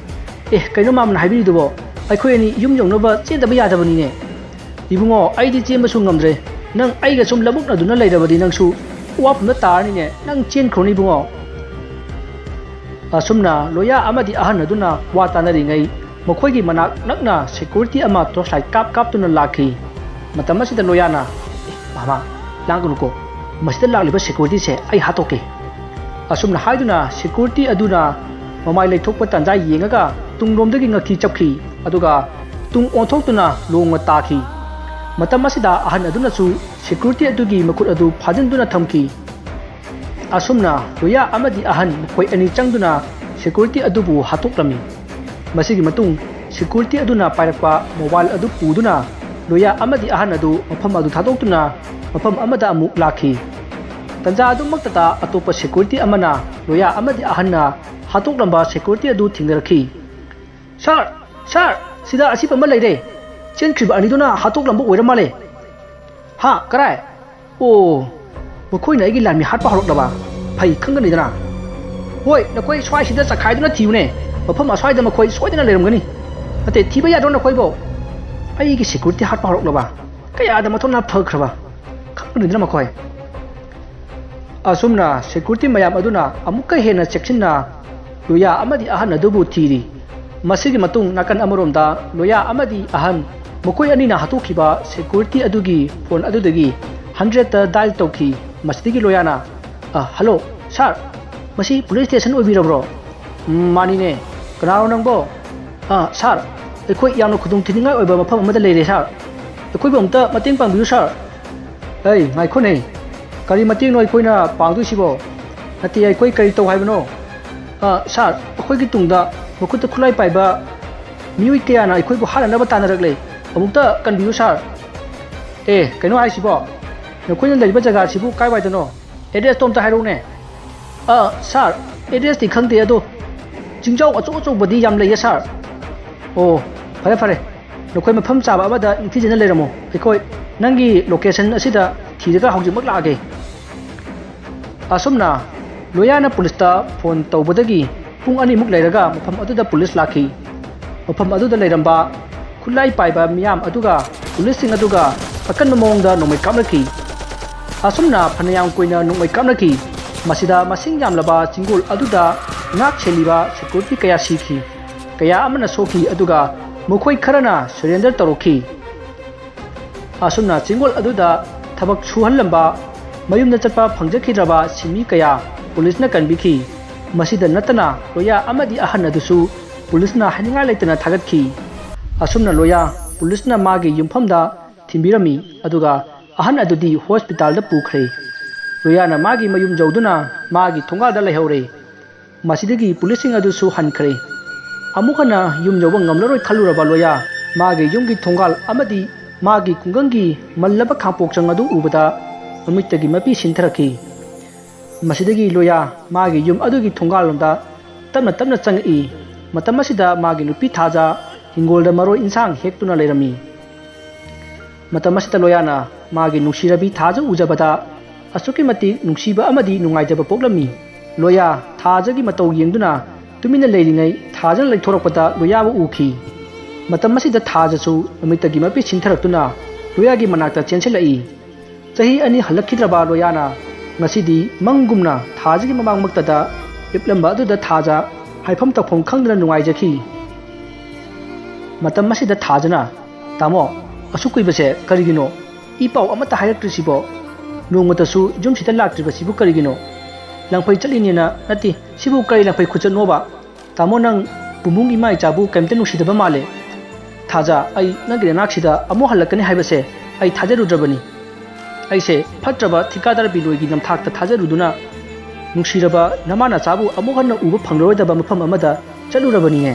ꯑꯦ, ꯀꯩꯅꯣ ꯃꯥꯃꯅ ꯍꯥꯏꯕꯤꯔꯤꯗꯨꯕꯣ? ꯑꯩꯈꯣꯏ ꯑꯅꯤ ꯌꯨꯝ ꯌꯧꯅꯕ ꯆꯦꯟꯗꯕ ꯌꯥꯗꯕꯅꯤꯅꯦ꯫ ꯏꯕꯨꯡꯉꯣ, ꯑꯩꯗꯤ ꯆꯦꯟꯕꯁꯨ ꯉꯝꯗ꯭ꯔꯦ꯫ ꯅꯪ ꯑꯩꯒ ꯁꯨꯝ ꯂꯕꯨꯛꯅꯗꯨꯅ ꯂꯩꯔꯕꯗꯤ ꯅꯪꯁꯨ ꯋꯥꯐꯝꯗ ꯇꯥꯔꯅꯤꯅꯦ꯫ ꯅꯪ ꯆꯦꯟꯈ꯭ꯔꯣꯅꯦ ꯏꯕꯨꯡꯉꯣ"꯫ ꯑꯁꯨꯝꯅ ꯂꯣꯌꯥ ꯑꯃꯗꯤ ꯑꯍꯟ ꯑꯗꯨꯅ ꯋꯥ ꯇꯥꯅꯔꯤꯉꯩ, ꯃꯈꯣꯏꯒꯤ ꯃꯅꯥꯛ ꯅꯛꯅ ꯁꯦꯀ꯭ꯌꯨꯔꯤꯇꯤ ꯑꯃ ꯇꯣꯔꯆ ꯂꯥꯏꯠ ꯀꯥꯞ ꯀꯥꯞꯇꯨꯅ ꯂꯥꯛꯈꯤ꯫ ꯃꯇꯝ ꯑꯁꯤꯗ ꯂꯣꯌꯥꯅ, "ꯑꯦ, ꯃꯥꯃ, ꯂꯥꯡꯒꯅꯨꯀꯣ꯫ ꯃꯁꯤꯗ ꯂꯥꯛꯂꯤꯕ ꯁꯦꯀ꯭ꯌꯨꯔꯤꯇꯤꯁꯦ ꯑꯩ ꯍꯥꯠꯇꯣꯛꯀꯦ"꯫ ꯑꯁꯨꯝꯅ ꯍꯥꯏꯗꯨꯅ ꯁꯦꯀ꯭ꯌꯨꯔꯤꯇꯤ ꯑꯗꯨꯅ ꯃꯃꯥꯏ ꯂꯩꯊꯣꯛꯄ ꯇꯥꯟꯖꯥ ꯌꯦꯡꯉꯒ ꯇꯨꯡꯂꯣꯝꯗꯒꯤ ꯉꯛꯊꯤ ꯆꯞꯈꯤ, ꯑꯗꯨꯒ ꯇꯨꯡ ꯑꯣꯟꯊꯣꯛꯇꯨꯅ ꯂꯣꯡꯅ ꯇꯥꯈꯤ꯫ ꯃꯇꯝ ꯑꯁꯤꯗ ꯑꯍꯟ ꯑꯗꯨꯅꯁꯨ ꯁꯦꯀ꯭ꯌꯨꯔꯤꯇꯤ ꯑꯗꯨꯒꯤ ꯃꯈꯨꯠ ꯑꯗꯨ ꯐꯥꯖꯤꯟꯗꯨꯅ ꯊꯝꯈꯤ꯫ ꯑꯁꯨꯝꯅ ꯂꯣꯌꯥ ꯑꯃꯗꯤ ꯑꯍꯟ ꯃꯈꯣꯏ ꯑꯅꯤ ꯆꯪꯗꯨꯅ ꯁꯦꯀ꯭ꯌꯨꯔꯤꯇꯤ ꯑꯗꯨꯕꯨ ꯍꯥꯠꯇꯣꯛꯂꯝꯃꯤ꯫ ꯃꯁꯤꯒꯤ ꯃꯇꯨꯡ ꯁꯦꯀ꯭ꯌꯨꯔꯤꯇꯤ ꯑꯗꯨꯅ ꯄꯥꯏꯔꯛꯄ ꯃꯣꯕꯥꯏꯜ ꯑꯗꯨ ꯄꯨꯗꯨꯅ ꯂꯣꯌꯥ ꯑꯃꯗꯤ ꯑꯍꯟ ꯑꯗꯨ ꯃꯐꯝ ꯑꯗꯨ ꯊꯥꯗꯣꯛꯇꯨꯅ ꯃꯐꯝ ꯑꯃꯗ ꯑꯃꯨꯛ ꯂꯥꯛꯈꯤ꯫ ꯇꯟꯖꯥ ꯑꯗꯨꯃꯛꯇꯗ ꯑꯇꯣꯞꯄ ꯁꯦꯀ꯭ꯌꯨꯔꯤꯇꯤ ꯑꯃꯅ ꯂꯣꯌꯥ ꯑꯃꯗꯤ ꯑꯍꯟꯅ ꯍꯥꯠꯇꯣꯛꯂꯝꯕ ꯁꯦꯀ꯭ꯌꯨꯔꯤꯇꯤ ꯑꯗꯨ ꯊꯦꯡꯅꯔꯛꯈꯤ꯫ "ꯁꯥꯔ, ꯁꯥꯔ, ꯁꯤꯗ ꯑꯁꯤꯕ ꯑꯃ ꯂꯩꯔꯦ꯫ ꯆꯦꯟꯈ꯭ꯔꯤꯕ ꯑꯅꯤꯗꯨꯅ ꯍꯥꯠꯇꯣꯛꯂꯝꯕ ꯑꯣꯏꯔ ꯃꯥꯜꯂꯦ"꯫ "ꯍꯥ? ꯀꯔꯥꯏ? ꯑꯣ, ꯃꯈꯣꯏꯅ ꯑꯩꯒꯤ ꯂꯥꯟꯃꯤ ꯍꯥꯠꯄ ꯍꯧꯔꯛꯂꯕ? ꯐꯩ, ꯈꯪꯒꯅꯤꯗꯅ꯫ ꯍꯣꯏ, ꯅꯈꯣꯏ ꯁ꯭ꯋꯥꯏꯁꯤꯗ ꯆꯈꯥꯏꯗꯨꯅ ꯊꯤꯌꯨꯅꯦ꯫ ꯃꯐꯝ ꯑꯁ꯭ꯋꯥꯏꯗ ꯃꯈꯣꯏ ꯁꯣꯏꯗꯅ ꯂꯩꯔꯝꯒꯅꯤ꯫ ꯅꯠꯇꯦ, ꯊꯤꯕ ꯌꯥꯗ꯭ꯔꯣ ꯅꯈꯣꯏꯕꯣ? ꯑꯩꯒꯤ ꯁꯦꯀ꯭ꯌꯨꯔꯤꯇꯤ ꯍꯥꯠꯄ ꯍꯧꯔꯛꯂꯕ? ꯀꯌꯥꯗ ꯃꯊꯧꯅꯥ ꯐꯈ꯭ꯔꯕ? ꯈꯪꯒꯅꯤꯗꯅ ꯃꯈꯣꯏ"꯫ ꯑꯁꯨꯝꯅ ꯁꯦꯀ꯭ꯌꯨꯔꯤꯇꯤ ꯃꯌꯥꯝ ꯑꯗꯨꯅ ꯑꯃꯨꯛꯀ ꯍꯦꯟꯅ ꯆꯦꯛꯁꯤꯟꯅ ꯂꯣꯌꯥ ꯑꯃꯗꯤ ꯑꯍꯟ ꯑꯗꯨꯕꯨ ꯊꯤꯔꯤ꯫ ꯃꯁꯤꯒꯤ ꯃꯇꯨꯡ ꯅꯥꯀꯟ ꯑꯃꯔꯣꯝꯗ ꯂꯣꯌꯥ ꯑꯃꯗꯤ ꯑꯍꯟ ꯃꯈꯣꯏ ꯑꯅꯤꯅ ꯍꯥꯠꯇꯣꯛꯈꯤꯕ ꯁꯦꯀ꯭ꯌꯨꯔꯤꯇꯤ ꯑꯗꯨꯒꯤ ꯐꯣꯟ ꯑꯗꯨꯗꯒꯤ ꯍꯟꯗ꯭ꯔꯦꯠꯇ ꯗꯥꯏꯜ ꯇꯧꯈꯤ꯫ ꯃꯁꯤꯗꯒꯤ ꯂꯣꯌꯥꯅ, "ꯑ, ꯍꯜꯂꯣ, ꯁꯥꯔ, ꯃꯁꯤ ꯄꯨꯂꯤꯁ ꯁ꯭ꯇꯦꯁꯟ ꯑꯣꯏꯕꯤꯔꯕ꯭ꯔꯣ?" "ꯎꯝ, ꯃꯥꯅꯤꯅꯦ꯫ ꯀꯅꯥꯅꯣ ꯅꯪꯕꯣ?" "ꯑ, ꯁꯥꯔ, ꯑꯩꯈꯣꯏ ꯌꯥꯝꯅ ꯈꯨꯗꯣꯡ ꯊꯤꯅꯤꯡꯉꯥꯏ ꯑꯣꯏꯕ ꯃꯐꯝ ꯑꯃꯗ ꯂꯩꯔꯦ, ꯁꯥꯔ꯫ ꯑꯩꯈꯣꯏꯕꯨ ꯑꯝꯇ ꯃꯇꯦꯡ ꯄꯥꯡꯕꯤꯌꯨ, ꯁꯥꯔ"꯫ "ꯑꯩ, ꯉꯥꯏꯈꯣꯅꯦ꯫ ꯀꯔꯤ ꯃꯇꯦꯡꯅꯣ ꯑꯩꯈꯣꯏꯅ ꯄꯥꯡꯗꯣꯏꯁꯤꯕꯣ? ꯅꯠꯇꯦ, ꯑꯩꯈꯣꯏ ꯀꯔꯤ ꯇꯧ ꯍꯥꯏꯕꯅꯣ?" "ꯑ, ꯁꯥꯔ, ꯑꯩꯈꯣꯏꯒꯤ ꯇꯨꯡꯗ ꯃꯈꯨꯠꯇ ꯈꯨꯠꯂꯥꯏ ꯄꯥꯏꯕ ꯃꯤꯑꯣꯏ ꯀꯌꯥꯅ ꯑꯩꯈꯣꯏꯕꯨ ꯍꯥꯠꯅꯅꯕ ꯇꯥꯟꯅꯔꯛꯂꯦ꯫ ꯑꯃꯨꯛꯇ ꯀꯟꯕꯤꯌꯨ, ꯁꯥꯔ"꯫ "ꯑꯦ, ꯀꯩꯅꯣ ꯍꯥꯏꯁꯤꯕꯣ? ꯅꯈꯣꯏꯅ ꯂꯩꯔꯤꯕ ꯖꯒꯥꯁꯤꯕꯨ ꯀꯥꯏꯋꯥꯏꯗꯅꯣ? ꯑꯦꯗ꯭ꯔꯦꯁꯇꯣ ꯑꯝꯇ ꯍꯥꯏꯔꯛꯎꯅꯦ"꯫ "ꯑ, ꯁꯥꯔ, ꯑꯦꯗ꯭ꯔꯦꯁꯇꯤ ꯈꯪꯗꯦ, ꯑꯗꯣ"꯫ ꯆꯤꯡꯖꯥꯎ ꯑꯆꯧ ꯑꯆꯧꯕꯗꯤ ꯌꯥꯝ ꯂꯩꯌꯦ ꯁꯥꯔ꯫ ꯑꯣ, ꯐꯔꯦ ꯐꯔꯦ, ꯅꯈꯣꯏ ꯃꯐꯝ ꯆꯥꯕ ꯑꯃꯗ ꯅꯤꯡꯊꯤꯖꯅ ꯂꯩꯔꯝꯃꯣ꯫ ꯑꯩꯈꯣꯏ ꯅꯪꯒꯤ ꯂꯣꯀꯦꯁꯟ ꯑꯁꯤꯗ ꯊꯤꯔꯒ ꯍꯧꯖꯤꯛꯃꯛ ꯂꯥꯛꯑꯒꯦ꯫ ꯑꯁꯨꯝꯅ ꯂꯣꯌꯥꯅ ꯄꯨꯂꯤꯁꯇ ꯐꯣꯟ ꯇꯧꯕꯗꯒꯤ ꯄꯨꯡ ꯑꯅꯤꯃꯨꯛ ꯂꯩꯔꯒ ꯃꯐꯝ ꯑꯗꯨꯗ ꯄꯨꯂꯤꯁ ꯂꯥꯛꯈꯤ꯫ ꯃꯐꯝ ꯑꯗꯨꯗ ꯂꯩꯔꯝꯕ ꯈꯨꯠꯂꯥꯏ ꯄꯥꯏꯕ ꯃꯤꯌꯥꯝ ꯑꯗꯨꯒ ꯄꯨꯂꯤꯁꯁꯤꯡ ꯑꯗꯨꯒ ꯑꯀꯟꯕ ꯃꯑꯣꯡꯗ ꯅꯣꯡꯃꯩ ꯀꯥꯞꯅꯈꯤ꯫ ꯑꯁꯨꯝꯅ ꯐꯅꯌꯥꯝ ꯀꯨꯏꯅ ꯅꯣꯡꯃꯩ ꯀꯥꯞꯅꯈꯤ꯫ ꯃꯁꯤꯗ ꯃꯁꯤꯡ ꯌꯥꯝꯂꯕ ꯆꯤꯡꯒꯣꯜ ꯑꯗꯨꯗ ꯉꯥꯛ ꯁꯦꯜꯂꯤꯕ ꯁꯦꯀ꯭ꯌꯨꯔꯤꯇꯤ ꯀꯌꯥ ꯁꯤꯈꯤ꯫ ꯀꯌꯥ ꯑꯃꯅ ꯁꯣꯛꯈꯤ, ꯑꯗꯨꯒ ꯃꯈꯣꯏ ꯈꯔꯅ ꯁꯔꯦꯟꯗꯔ ꯇꯧꯔꯛꯈꯤ꯫ ꯑꯁꯨꯝꯅ ꯆꯤꯡꯒꯣꯜ ꯑꯗꯨꯗ ꯊꯕꯛ ꯁꯨꯍꯜꯂꯝꯕ ꯃꯌꯨꯝꯗ ꯆꯠꯄ ꯐꯪꯖꯈꯤꯗ꯭ꯔꯕ ꯁꯤꯟꯃꯤ ꯀꯌꯥ ꯄꯨꯂꯤꯁꯅ ꯀꯟꯕꯤꯈꯤ꯫ ꯃꯁꯤꯗ ꯅꯠꯇꯅ ꯂꯣꯌꯥ ꯑꯃꯗꯤ ꯑꯍꯟ ꯑꯗꯨꯁꯨ ꯄꯨꯂꯤꯁꯅ ꯍꯥꯏꯅꯤꯡꯉꯥꯏ ꯂꯩꯇꯅ ꯊꯥꯒꯠꯈꯤ꯫ ꯑꯁꯨꯝꯅ ꯂꯣꯌꯥ ꯄꯨꯂꯤꯁꯅ ꯃꯥꯒꯤ ꯌꯨꯝꯐꯝꯗ ꯊꯤꯟꯕꯤꯔꯝꯃꯤ, ꯑꯗꯨꯒ ꯑꯍꯟ ꯑꯗꯨꯗꯤ ꯍꯣꯁꯄꯤꯇꯥꯜꯗ ꯄꯨꯈ꯭ꯔꯦ꯫ ꯂꯣꯌꯥꯅ ꯃꯥꯒꯤ ꯃꯌꯨꯝ ꯌꯧꯗꯨꯅ ꯃꯥꯒꯤ ꯊꯣꯡꯒꯥꯜꯗ ꯂꯩꯍꯧꯔꯦ꯫ ꯃꯁꯤꯗꯒꯤ ꯄꯨꯂꯤꯁꯁꯤꯡ ꯑꯗꯨꯁꯨ ꯍꯟꯈ꯭ꯔꯦ꯫ ꯑꯃꯨꯛ ꯍꯟꯅ ꯌꯨꯝ ꯌꯧꯕ ꯉꯝꯂꯔꯣꯏ ꯈꯜꯂꯨꯔꯕ ꯂꯣꯌꯥ ꯃꯥꯒꯤ ꯌꯨꯝꯒꯤ ꯊꯣꯡꯒꯥꯜ ꯑꯃꯗꯤ ꯃꯥꯒꯤ ꯈꯨꯡꯒꯪꯒꯤ ꯃꯜꯂꯕ ꯈꯥꯡꯄꯣꯛꯆꯪ ꯑꯗꯨ ꯎꯕꯗ ꯃꯃꯤꯠꯇꯒꯤ ꯃꯄꯤ ꯁꯤꯟꯊꯔꯛꯈꯤ꯫ ꯃꯁꯤꯗꯒꯤ ꯂꯣꯌꯥ ꯃꯥꯒꯤ ꯌꯨꯝ ꯑꯗꯨꯒꯤ ꯊꯣꯡꯒꯥꯜꯂꯣꯝꯗ ꯇꯞꯅ ꯇꯞꯅ ꯆꯪꯉꯛꯏ꯫ ꯃꯇꯝ ꯑꯁꯤꯗ ꯃꯥꯒꯤ ꯅꯨꯄꯤ ꯊꯥꯖ ꯍꯤꯡꯒꯣꯜꯗ ꯃꯔꯣꯏ ꯏꯟꯁꯥꯡ ꯍꯦꯛꯇꯨꯅ ꯂꯩꯔꯝꯃꯤ꯫ ꯃꯇꯝ ꯑꯁꯤꯗ ꯂꯣꯌꯥꯅ ꯃꯥꯒꯤ ꯅꯨꯡꯁꯤꯔꯕꯤ ꯊꯥꯖ ꯎꯖꯕꯗ ꯑꯁꯨꯛꯀꯤ ꯃꯇꯤꯛ ꯅꯨꯡꯁꯤꯕ ꯑꯃꯗꯤ ꯅꯨꯡꯉꯥꯏꯖꯕ ꯄꯣꯛꯂꯝꯃꯤ꯫ ꯂꯣꯌꯥ ꯊꯥꯖꯒꯤ ꯃꯇꯧ ꯌꯦꯡꯗꯨꯅ ꯇꯨꯃꯤꯟꯅ ꯂꯩꯔꯤꯉꯩ ꯊꯥꯖꯅ ꯂꯩꯊꯣꯔꯛꯄꯗ ꯂꯣꯌꯥꯕꯨ ꯎꯈꯤ꯫ ꯃꯇꯝ ꯑꯁꯤꯗ ꯊꯥꯖꯁꯨ ꯃꯃꯤꯠꯇꯒꯤ ꯃꯄꯤ ꯁꯤꯟꯊꯔꯛꯇꯨꯅ ꯂꯣꯌꯥꯒꯤ ꯃꯅꯥꯛꯇ ꯆꯦꯟꯁꯤꯜꯂꯛꯏ꯫ ꯆꯍꯤ ꯑꯅꯤ ꯍꯜꯂꯛꯈꯤꯗ꯭ꯔꯕ ꯂꯣꯌꯥꯅ ꯉꯁꯤꯗꯤ ꯃꯪꯒꯨꯝꯅ ꯊꯥꯖꯒꯤ ꯃꯃꯥꯡꯃꯛꯇꯗ ꯂꯦꯞꯂꯝꯕ ꯑꯗꯨꯗ ꯊꯥꯖ ꯍꯥꯏꯐꯝ ꯇꯧꯐꯝ ꯈꯪꯗꯅ ꯅꯨꯡꯉꯥꯏꯖꯈꯤ꯫ ꯃꯇꯝ ꯑꯁꯤꯗ ꯊꯥꯖꯅ, "ꯇꯥꯃꯣ, ꯑꯁꯨꯛ ꯀꯨꯏꯕꯁꯦ ꯀꯔꯤꯒꯤꯅꯣ? ꯏ ꯄꯥꯎ ꯑꯃꯠꯇ ꯍꯥꯏꯔꯛꯇ꯭ꯔꯤꯁꯤꯕꯣ? ꯅꯣꯡꯃꯇꯁꯨ ꯌꯨꯝꯁꯤꯗ ꯂꯥꯛꯇ꯭ꯔꯤꯕꯁꯤꯕꯨ ꯀꯔꯤꯒꯤꯅꯣ? ꯂꯪꯐꯩ ꯆꯠꯂꯤꯅꯦꯅ ꯅꯠꯇꯦ, ꯁꯤꯕꯨ ꯀꯔꯤ ꯂꯪꯐꯩ ꯈꯨꯆꯠꯅꯣꯕ? ꯇꯥꯃꯣ, ꯅꯪ ꯕꯨꯡꯕꯨꯡ ꯏꯃꯥ ꯏꯆꯥꯕꯨ ꯀꯔꯤꯝꯇ ꯅꯨꯡꯁꯤꯗꯕ ꯃꯥꯜꯂꯦ꯫ ꯊꯥꯖ, ꯑꯩ ꯅꯪꯒꯤ ꯅꯅꯥꯛꯁꯤꯗ ꯑꯃꯨꯛ ꯍꯜꯂꯛꯀꯅꯤ ꯍꯥꯏꯕꯁꯦ ꯑꯩ ꯊꯥꯖꯔꯨꯗ꯭ꯔꯕꯅꯤ꯫ ꯑꯩꯁꯦ ꯐꯠꯇ꯭ꯔꯕ ꯊꯤꯀꯥꯗꯥꯔ ꯕꯤꯅꯣꯏꯒꯤ ꯅꯝꯊꯥꯛꯇ ꯊꯥꯖꯔꯨꯗꯨꯅ ꯅꯨꯡꯁꯤꯔꯕ ꯅꯃꯥ ꯅꯆꯥꯕꯨ ꯑꯃꯨꯛ ꯍꯟꯅ ꯎꯕ ꯐꯪꯂꯔꯣꯏꯗꯕ ꯃꯐꯝ ꯑꯃꯗ ꯆꯠꯂꯨꯔꯕꯅꯤꯅꯦ꯫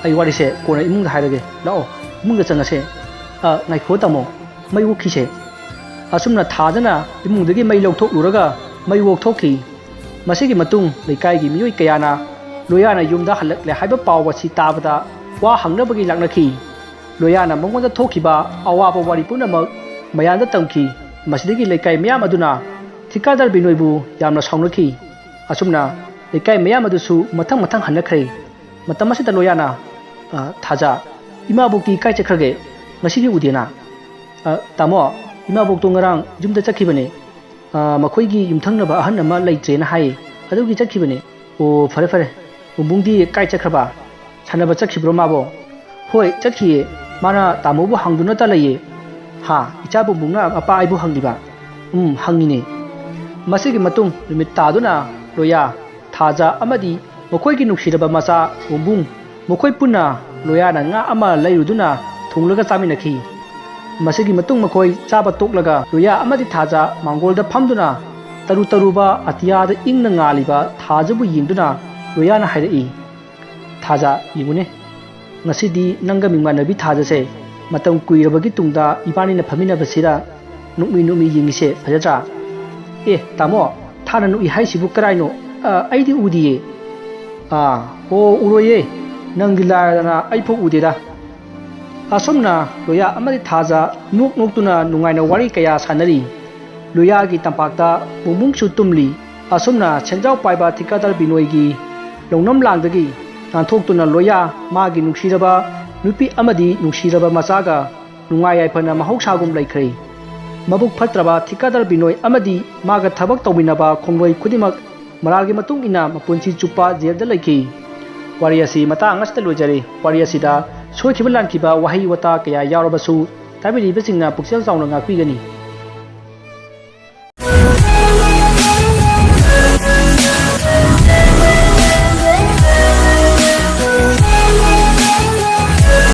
ꯑꯩ ꯋꯥꯔꯤꯁꯦ ꯀꯣꯟꯅ ꯏꯃꯨꯡꯗ ꯍꯥꯏꯔꯒꯦ꯫ ꯂꯥꯛꯑꯣ, ꯏꯃꯨꯡꯗ ꯆꯪꯉꯁꯦ꯫" "ꯑ, ꯉꯥꯏꯈꯣ ꯇꯥꯃꯣ, ꯃꯩ ꯑꯣꯛꯈꯤꯁꯦ꯫" ꯑꯁꯨꯝꯅ ꯊꯥꯖꯅ ꯏꯃꯨꯡꯗꯒꯤ ꯃꯩ ꯂꯧꯊꯣꯛꯂꯨꯔꯒ ꯃꯩ ꯑꯣꯛꯊꯣꯛꯈꯤ꯫ ꯃꯁꯤꯒꯤ ꯃꯇꯨꯡ ꯂꯩꯀꯥꯏꯒꯤ ꯃꯤꯑꯣꯏ ꯀꯌꯥꯅ ꯂꯣꯌꯥꯅ ꯌꯨꯝꯗ ꯍꯜꯂꯛꯂꯦ ꯍꯥꯏꯕ ꯄꯥꯎ ꯑꯁꯤ ꯇꯥꯕꯗ ꯋꯥ ꯍꯪꯅꯕꯒꯤ ꯂꯥꯛꯅꯈꯤ꯫ ꯂꯣꯌꯥꯅ ꯃꯉꯣꯟꯗ ꯊꯣꯛꯈꯤꯕ ꯑꯋꯥꯕ ꯋꯥꯔꯤ ꯄꯨꯝꯅꯃꯛ ꯃꯌꯥꯝꯗ ꯇꯝꯈꯤ꯫ ꯃꯁꯤꯗꯒꯤ ꯂꯩꯀꯥꯏ ꯃꯤꯌꯥꯝ ꯑꯗꯨꯅ ꯊꯤꯀꯥꯗꯔ ꯕꯤꯅꯣꯏꯕꯨ ꯌꯥꯝꯅ ꯁꯥꯎꯅꯈꯤ꯫ ꯑꯁꯨꯝꯅ ꯂꯩꯀꯥꯏ ꯃꯤꯌꯥꯝ ꯑꯗꯨꯁꯨ ꯃꯊꯪ ꯃꯊꯪ ꯍꯟꯅꯈ꯭ꯔꯦ꯫ ꯃꯇꯝ ꯑꯁꯤꯗ ꯂꯣꯌꯥꯅ, "ꯑ, ꯊꯥꯖ, ꯏꯃꯥꯕꯣꯛꯇꯤ ꯀꯥꯏ ꯆꯠꯈ꯭ꯔꯒꯦ? ꯉꯁꯤꯗꯤ ꯎꯗꯦꯅ?" "ꯑ, ꯇꯥꯃꯣ, ꯏꯃꯥꯕꯣꯛꯇꯣ ꯉꯔꯥꯡ ꯌꯨꯝꯗ ꯆꯠꯈꯤꯕꯅꯦ꯫ ꯑ, ꯃꯈꯣꯏꯒꯤ ꯌꯨꯝꯊꯪꯅꯕ ꯑꯍꯟ ꯑꯃ ꯂꯩꯇ꯭ꯔꯦꯅ ꯍꯥꯏꯌꯦ, ꯑꯗꯨꯒꯤ ꯆꯠꯈꯤꯕꯅꯦ꯫" "ꯑꯣ, ꯐꯔꯦ ꯐꯔꯦ꯫ ꯕꯨꯡꯕꯨꯡꯗꯤ ꯀꯥꯏ ꯆꯠꯈ꯭ꯔꯕ? ꯁꯥꯟꯅꯕ ꯆꯠꯈꯤꯕ꯭ꯔꯣ ꯃꯥꯕꯣ?" "ꯍꯣꯏ, ꯆꯠꯈꯤꯌꯦ꯫ ꯃꯥꯅ ꯇꯥꯃꯣꯕꯨ ꯍꯪꯗꯨꯅꯇ ꯂꯩꯌꯦ꯫" "ꯍꯥ? ꯏꯆꯥ ꯕꯨꯡꯕꯨꯡꯅ ꯃꯄꯥ ꯑꯩꯕꯨ ꯍꯪꯂꯤꯕ?" "ꯎꯝ, ꯍꯪꯉꯤꯅꯦ꯫" ꯃꯁꯤꯒꯤ ꯃꯇꯨꯡ ꯅꯨꯃꯤꯠ ꯇꯥꯗꯨꯅ ꯂꯣꯌꯥ, ꯊꯥꯖ ꯑꯃꯗꯤ ꯃꯈꯣꯏꯒꯤ ꯅꯨꯡꯁꯤꯔꯕ ꯃꯆꯥ ꯕꯨꯡꯕꯨꯡ ꯃꯈꯣꯏ ꯄꯨꯟꯅ ꯂꯣꯌꯥꯅ ꯉꯥ ꯑꯃ ꯂꯩꯔꯨꯗꯨꯅ ꯊꯣꯡꯂꯒ ꯆꯥꯃꯤꯟꯅꯈꯤ꯫ ꯃꯁꯤꯒꯤ ꯃꯇꯨꯡ ꯃꯈꯣꯏ ꯆꯥꯕ ꯇꯣꯛꯂꯒ ꯂꯣꯌꯥ ꯑꯃꯗꯤ ꯊꯥꯖ ꯃꯥꯡꯒꯣꯜꯗ ꯐꯝꯗꯨꯅ ꯇꯔꯨ ꯇꯔꯨꯕ ꯑꯇꯤꯌꯥꯗ ꯏꯪꯅ ꯉꯥꯜꯂꯤꯕ ꯊꯥꯖꯕꯨ ꯌꯦꯡꯗꯨꯅ ꯂꯣꯌꯥꯅ ꯍꯥꯏꯔꯛꯏ, "ꯊꯥꯖ, ꯌꯦꯡꯉꯨꯅꯦ, ꯉꯁꯤꯗꯤ ꯅꯪꯒ ꯃꯤꯃꯥꯟꯅꯕꯤ ꯊꯥꯖꯁꯦ ꯃꯇꯝ ꯀꯨꯏꯔꯕꯒꯤ ꯇꯨꯡꯗ ꯏꯕꯥꯅꯤꯅ ꯐꯝꯃꯤꯟꯅꯕꯁꯤꯗ ꯅꯣꯛꯃꯤ ꯅꯣꯛꯃꯤ ꯌꯦꯡꯉꯤꯁꯦ ꯐꯖꯗ꯭ꯔꯥ?" "ꯑꯦ ꯇꯥꯃꯣ, ꯊꯥꯅ ꯅꯣꯛꯏ ꯍꯥꯏꯁꯤꯕꯨ ꯀꯔꯥꯏꯅꯣ? ꯑ, ꯑꯩꯗꯤ ꯎꯗꯤꯌꯦ꯫" "ꯑꯥ, ꯑꯣ, ꯎꯔꯣꯏꯌꯦ, ꯅꯪꯗꯤ ꯂꯥꯏꯔꯗꯅ ꯑꯩꯐꯥꯎ ꯎꯗꯦꯗ꯫" ꯑꯁꯨꯝꯅ ꯂꯣꯌꯥ ꯑꯃꯗꯤ ꯊꯥꯖ ꯅꯣꯛ ꯅꯣꯛꯇꯨꯅ ꯅꯨꯡꯉꯥꯏꯅ ꯋꯥꯔꯤ ꯀꯌꯥ ꯁꯥꯟꯅꯔꯤ꯫ ꯂꯣꯌꯥꯒꯤ ꯇꯝꯄꯥꯛꯇ ꯕꯨꯡꯕꯨꯡꯁꯨ ꯇꯨꯝꯂꯤ꯫ ꯑꯁꯨꯝꯅ ꯁꯦꯟꯖꯥꯎ ꯄꯥꯏꯕ ꯊꯤꯀꯥꯗꯔ ꯕꯤꯅꯣꯏꯒꯤ ꯂꯧꯅꯝ ꯂꯥꯡꯗꯒꯤ ꯅꯥꯟꯊꯣꯛꯇꯨꯅ ꯂꯣꯌꯥ ꯃꯥꯒꯤ ꯅꯨꯡꯁꯤꯔꯕ ꯅꯨꯄꯤ ꯑꯃꯗꯤ ꯅꯨꯡꯁꯤꯔꯕ ꯃꯆꯥꯒ ꯅꯨꯡꯉꯥꯏ ꯌꯥꯏꯐꯅ ꯃꯍꯧꯁꯥꯒꯨꯝ ꯂꯩꯈ꯭ꯔꯦ꯫ ꯃꯕꯨꯛ ꯐꯠꯇ꯭ꯔꯕ ꯊꯤꯀꯥꯗꯔ ꯕꯤꯅꯣꯏ ꯑꯃꯗꯤ ꯃꯥꯒ ꯊꯕꯛ ꯇꯧꯃꯤꯟꯅꯕ ꯈꯣꯡꯂꯣꯏ ꯈꯨꯗꯤꯡꯃꯛ ꯃꯔꯥꯜꯒꯤ ꯃꯇꯨꯡ ꯏꯟꯅ ꯃꯄꯨꯟꯁꯤ ꯆꯨꯞꯄ ꯖꯦꯜꯗ ꯂꯩꯈꯤ꯫ ꯋꯥꯔꯤ ꯑꯁꯤ ꯃꯇꯥꯡ ꯑꯁꯤꯗ ꯂꯣꯏꯖꯔꯦ꯫ ꯋꯥꯔꯤ ꯑꯁꯤꯗ ꯁꯣꯏꯈꯤꯕ ꯂꯥꯟꯈꯤꯕ ꯋꯥꯍꯩ ꯋꯥꯇꯥ ꯀꯌꯥ ꯌꯥꯎꯔꯕꯁꯨ ꯇꯥꯕꯤꯔꯤꯕꯁꯤꯡꯅ ꯄꯨꯛꯆꯦꯜ ꯆꯥꯎꯅ ꯉꯥꯛꯄꯤꯒꯅꯤ꯫